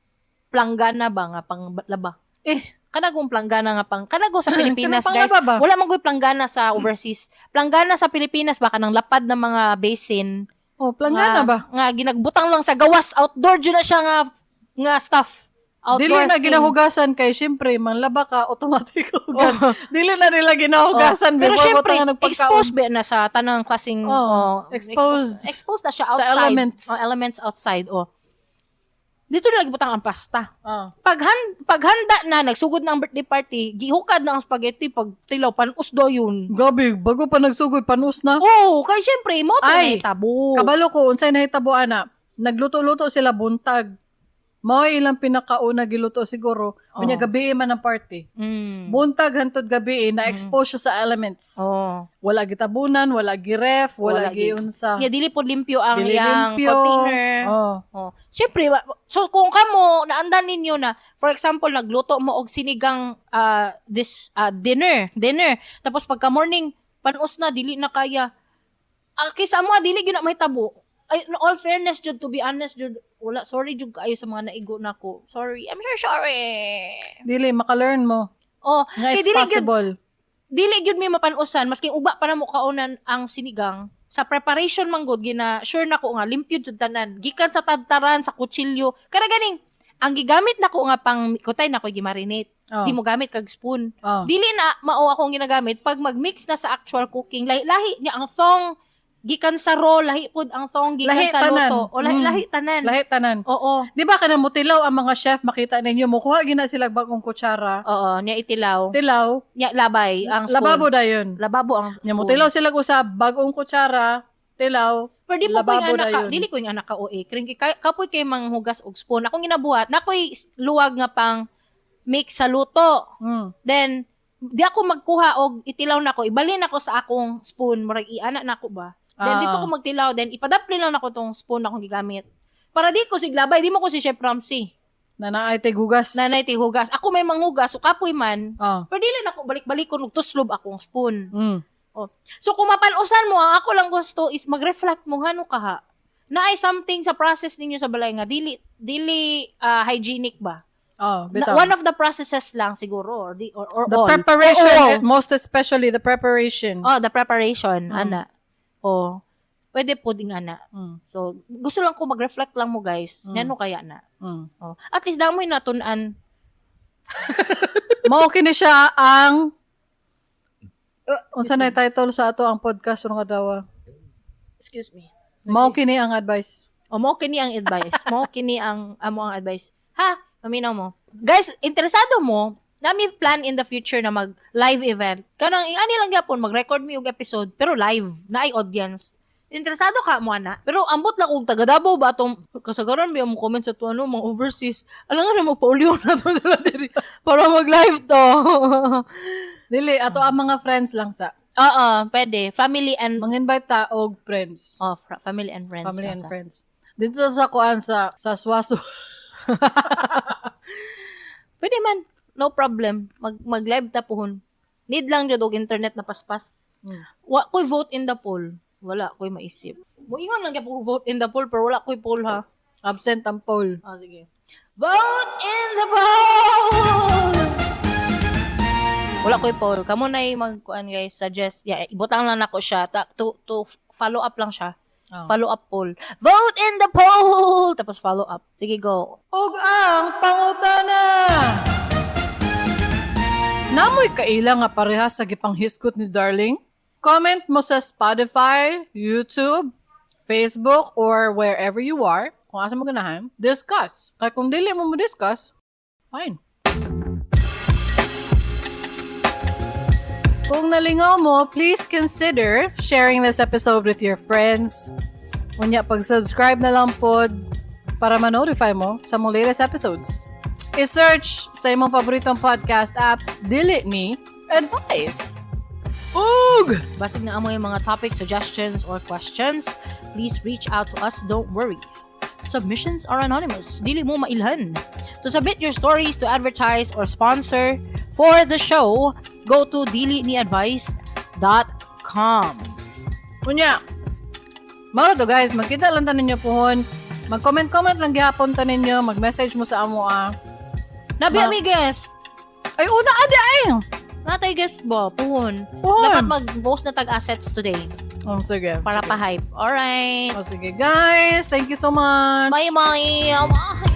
planggana ba nga, pang laba. Eh. Kanagong planggana nga pang, kanago sa Pilipinas, Kanang guys. panglaba ba? Wala man go'y planggana sa overseas. Planggana sa Pilipinas, baka nang lapad ng mga basin. Oh, planggana nga, ba? Nga, ginagbutang lang sa gawas. Outdoor dyan na siya nga stuff. Outdoor Dili na thing. ginahugasan kay syempre manlaba ka, automatic hugas. Dili na nila ginahugasan Oh. Pero before syempre, butangan og pagkaon. exposed ba na sa tanang klaseng Oh, oh, exposed. exposed na siya Sa outside. elements. Oh, elements outside. Oh. Dito na lagi butang ang pasta. Oh. Paghanda na, nagsugod na ang birthday party, gihukad na ang spaghetti pag tilaw, panus do yun. Gabi, bago pa nagsugod panus na. Oh, kay syempre, mo to Ay, na tabo. Kabalo ko unsay nahitabo ana. Nagluto-luto sila buntag. Mao ilang pinakauna giluto siguro. Oh. Unya gabi man ang party. Buntag hantod gabi na expose siya sa elements. Oh. Wala gitabunan, wala giref, wala, Wala gi- giunsa. Nya dili po limpyo ang Dili iyang limpyo. container. Oh. Oh. Siyempre, so kung kamo naandan ninyo na for example nagluto mo og sinigang this dinner tapos pagka morning panos na, dili na kaya. Kaysa mo dili gyud na mahitabo. Ay, in all fairness jud, to be honest jud, wala, sorry jud kaayo sa mga naigo nako. Sorry. I'm so sorry. Dili maka-learn mo Oh, nga kay it's dili gyud possible. dili gyud mi mapanusan maski uba pa namo kaunan ang sinigang sa preparation man gud, gina sure nako nga limpyo jud tanan gikan sa tadtaran, sa kutsilyo, kada ganing ang gigamit nako nga pang kutay nako gimarinate, Oh. di mo gamit kag spoon, Oh. dili na mao akong ginagamit. Pag magmix na sa actual cooking, lahi lahi niya ang thong gikan sa raw, lahi pod ang thong gikan Lahi sa tanan. luto o lahi, lahi tanan. Lahi tanan. Oo. Di ba kana mutilaw ang mga chef, makita ninyo mukuha gina sila bagong kutsara. Oo, niya itilaw. Tilaw, Niya labay ang spoon. lababo dayon. Lababo ang Nya spoon. mutilaw sila usab bagong kutsara, tilaw. Pero di po ko yung Lababo anak ka, na yun. dili ko yung anak ka OA. Kring kapoy kay manghugas og spoon. Akong ginabuhat, nakoy luwag nga pang mix sa luto. Then di ako magkuha og itilaw nako, ibalin ako sa akong spoon, murag iana nako ba. Then dito ko magtilaw, then ipadapli lang nako tong spoon akong gigamit. Para di ko siglabay, di mo ko si Chef Ramsey. Na naay tay hugas. Nanay ti hugas. Ako may manghugas, so kapoy man. Oh. Pero dili nako balik-balikon og tuslob akong spoon. So kung mapanusan mo, ang ako lang gusto is mag-reflect mo ngano ka ha. Naay something sa process ninyo sa balay nga dili dili hygienic ba? Oh, bitaw. One of the processes lang siguro or The all. preparation, Or all. most especially the preparation. Oh, the preparation, ana. Oh. Pwede po din ana. So, gusto lang ko mag-reflect lang mo, guys. Ngano kaya na? Oh. At least damoy natun-an. Mao kini siya ang unsa na title sa ato ang podcast nga dawa? Excuse me. Mao kini ang advice. O, mo kini ang advice. Mo kini ang amo ang advice. Ha? Paminaw mo. Guys, interesado mo, nami plan in the future na mag live event. Kanang ani lang gyapon mag-record mi og episode pero live na ay audience. Interesado ka mo ana. Pero ambot lang og taga Davao ba atong kasagaran biya mo comment sa to ano mga overseas. Alam nga na magpaulyo na to sila diri para mag live to. Dili ato ang mga friends lang sa. Oo, pwede. Family and Mang-invite ta og friends. Oh, family and friends. Family lang and sa. Friends. Dito sa kuan sa Swaso. Pwede man. No problem. Mag-live ta puhon. Need lang jud og internet na paspas. Wa ko'y vote in the poll. Wala ko'y maisip. Moingon lang gyud ko vote in the poll pero wala ko'y poll ha. Absent ang poll. Ah, sige. Vote in the poll! Wala ko'y poll. Kamo na magkuan, guys, suggest. Yeah, ibutang lang nako siya to follow up lang siya. Oh. Follow up poll. Vote in the poll! Tapos follow up. Sige, go. Ug ang pangutana. Namoy kaila nga parehas sa gipanghisgot ni Darling? Comment mo sa Spotify, YouTube, Facebook, or wherever you are. Kung asa mo ganahan, discuss. Kaya kung dili mo mo discuss, fine. Kung nalingaw mo, please consider sharing this episode with your friends. Unya, pag-subscribe na lang pod para ma-notify mo sa mong latest episodes. I-search sa imong paboritong podcast app, Dili Ni Advice. Ug! Basig naa moy mga topic suggestions or questions, please reach out to us. Don't worry. Submissions are anonymous. Dili mo mailhan. To submit your stories, to advertise or sponsor for the show, go to diliniadvice.com. Unya, mao to, guys, magkita lang ta ninyo puhon. Mag-comment-comment lang gihapon ta ninyo, mag-message mo sa amo ah. Nabi mi guest. Ay, una adi ay! Natay guest ba? Puhon. Puhon. Dapat mag-post na tag assets today Oh, sige. para Sige. pa-hype. Alright. Oh, sige guys, thank you so much. Bye-bye. Bye.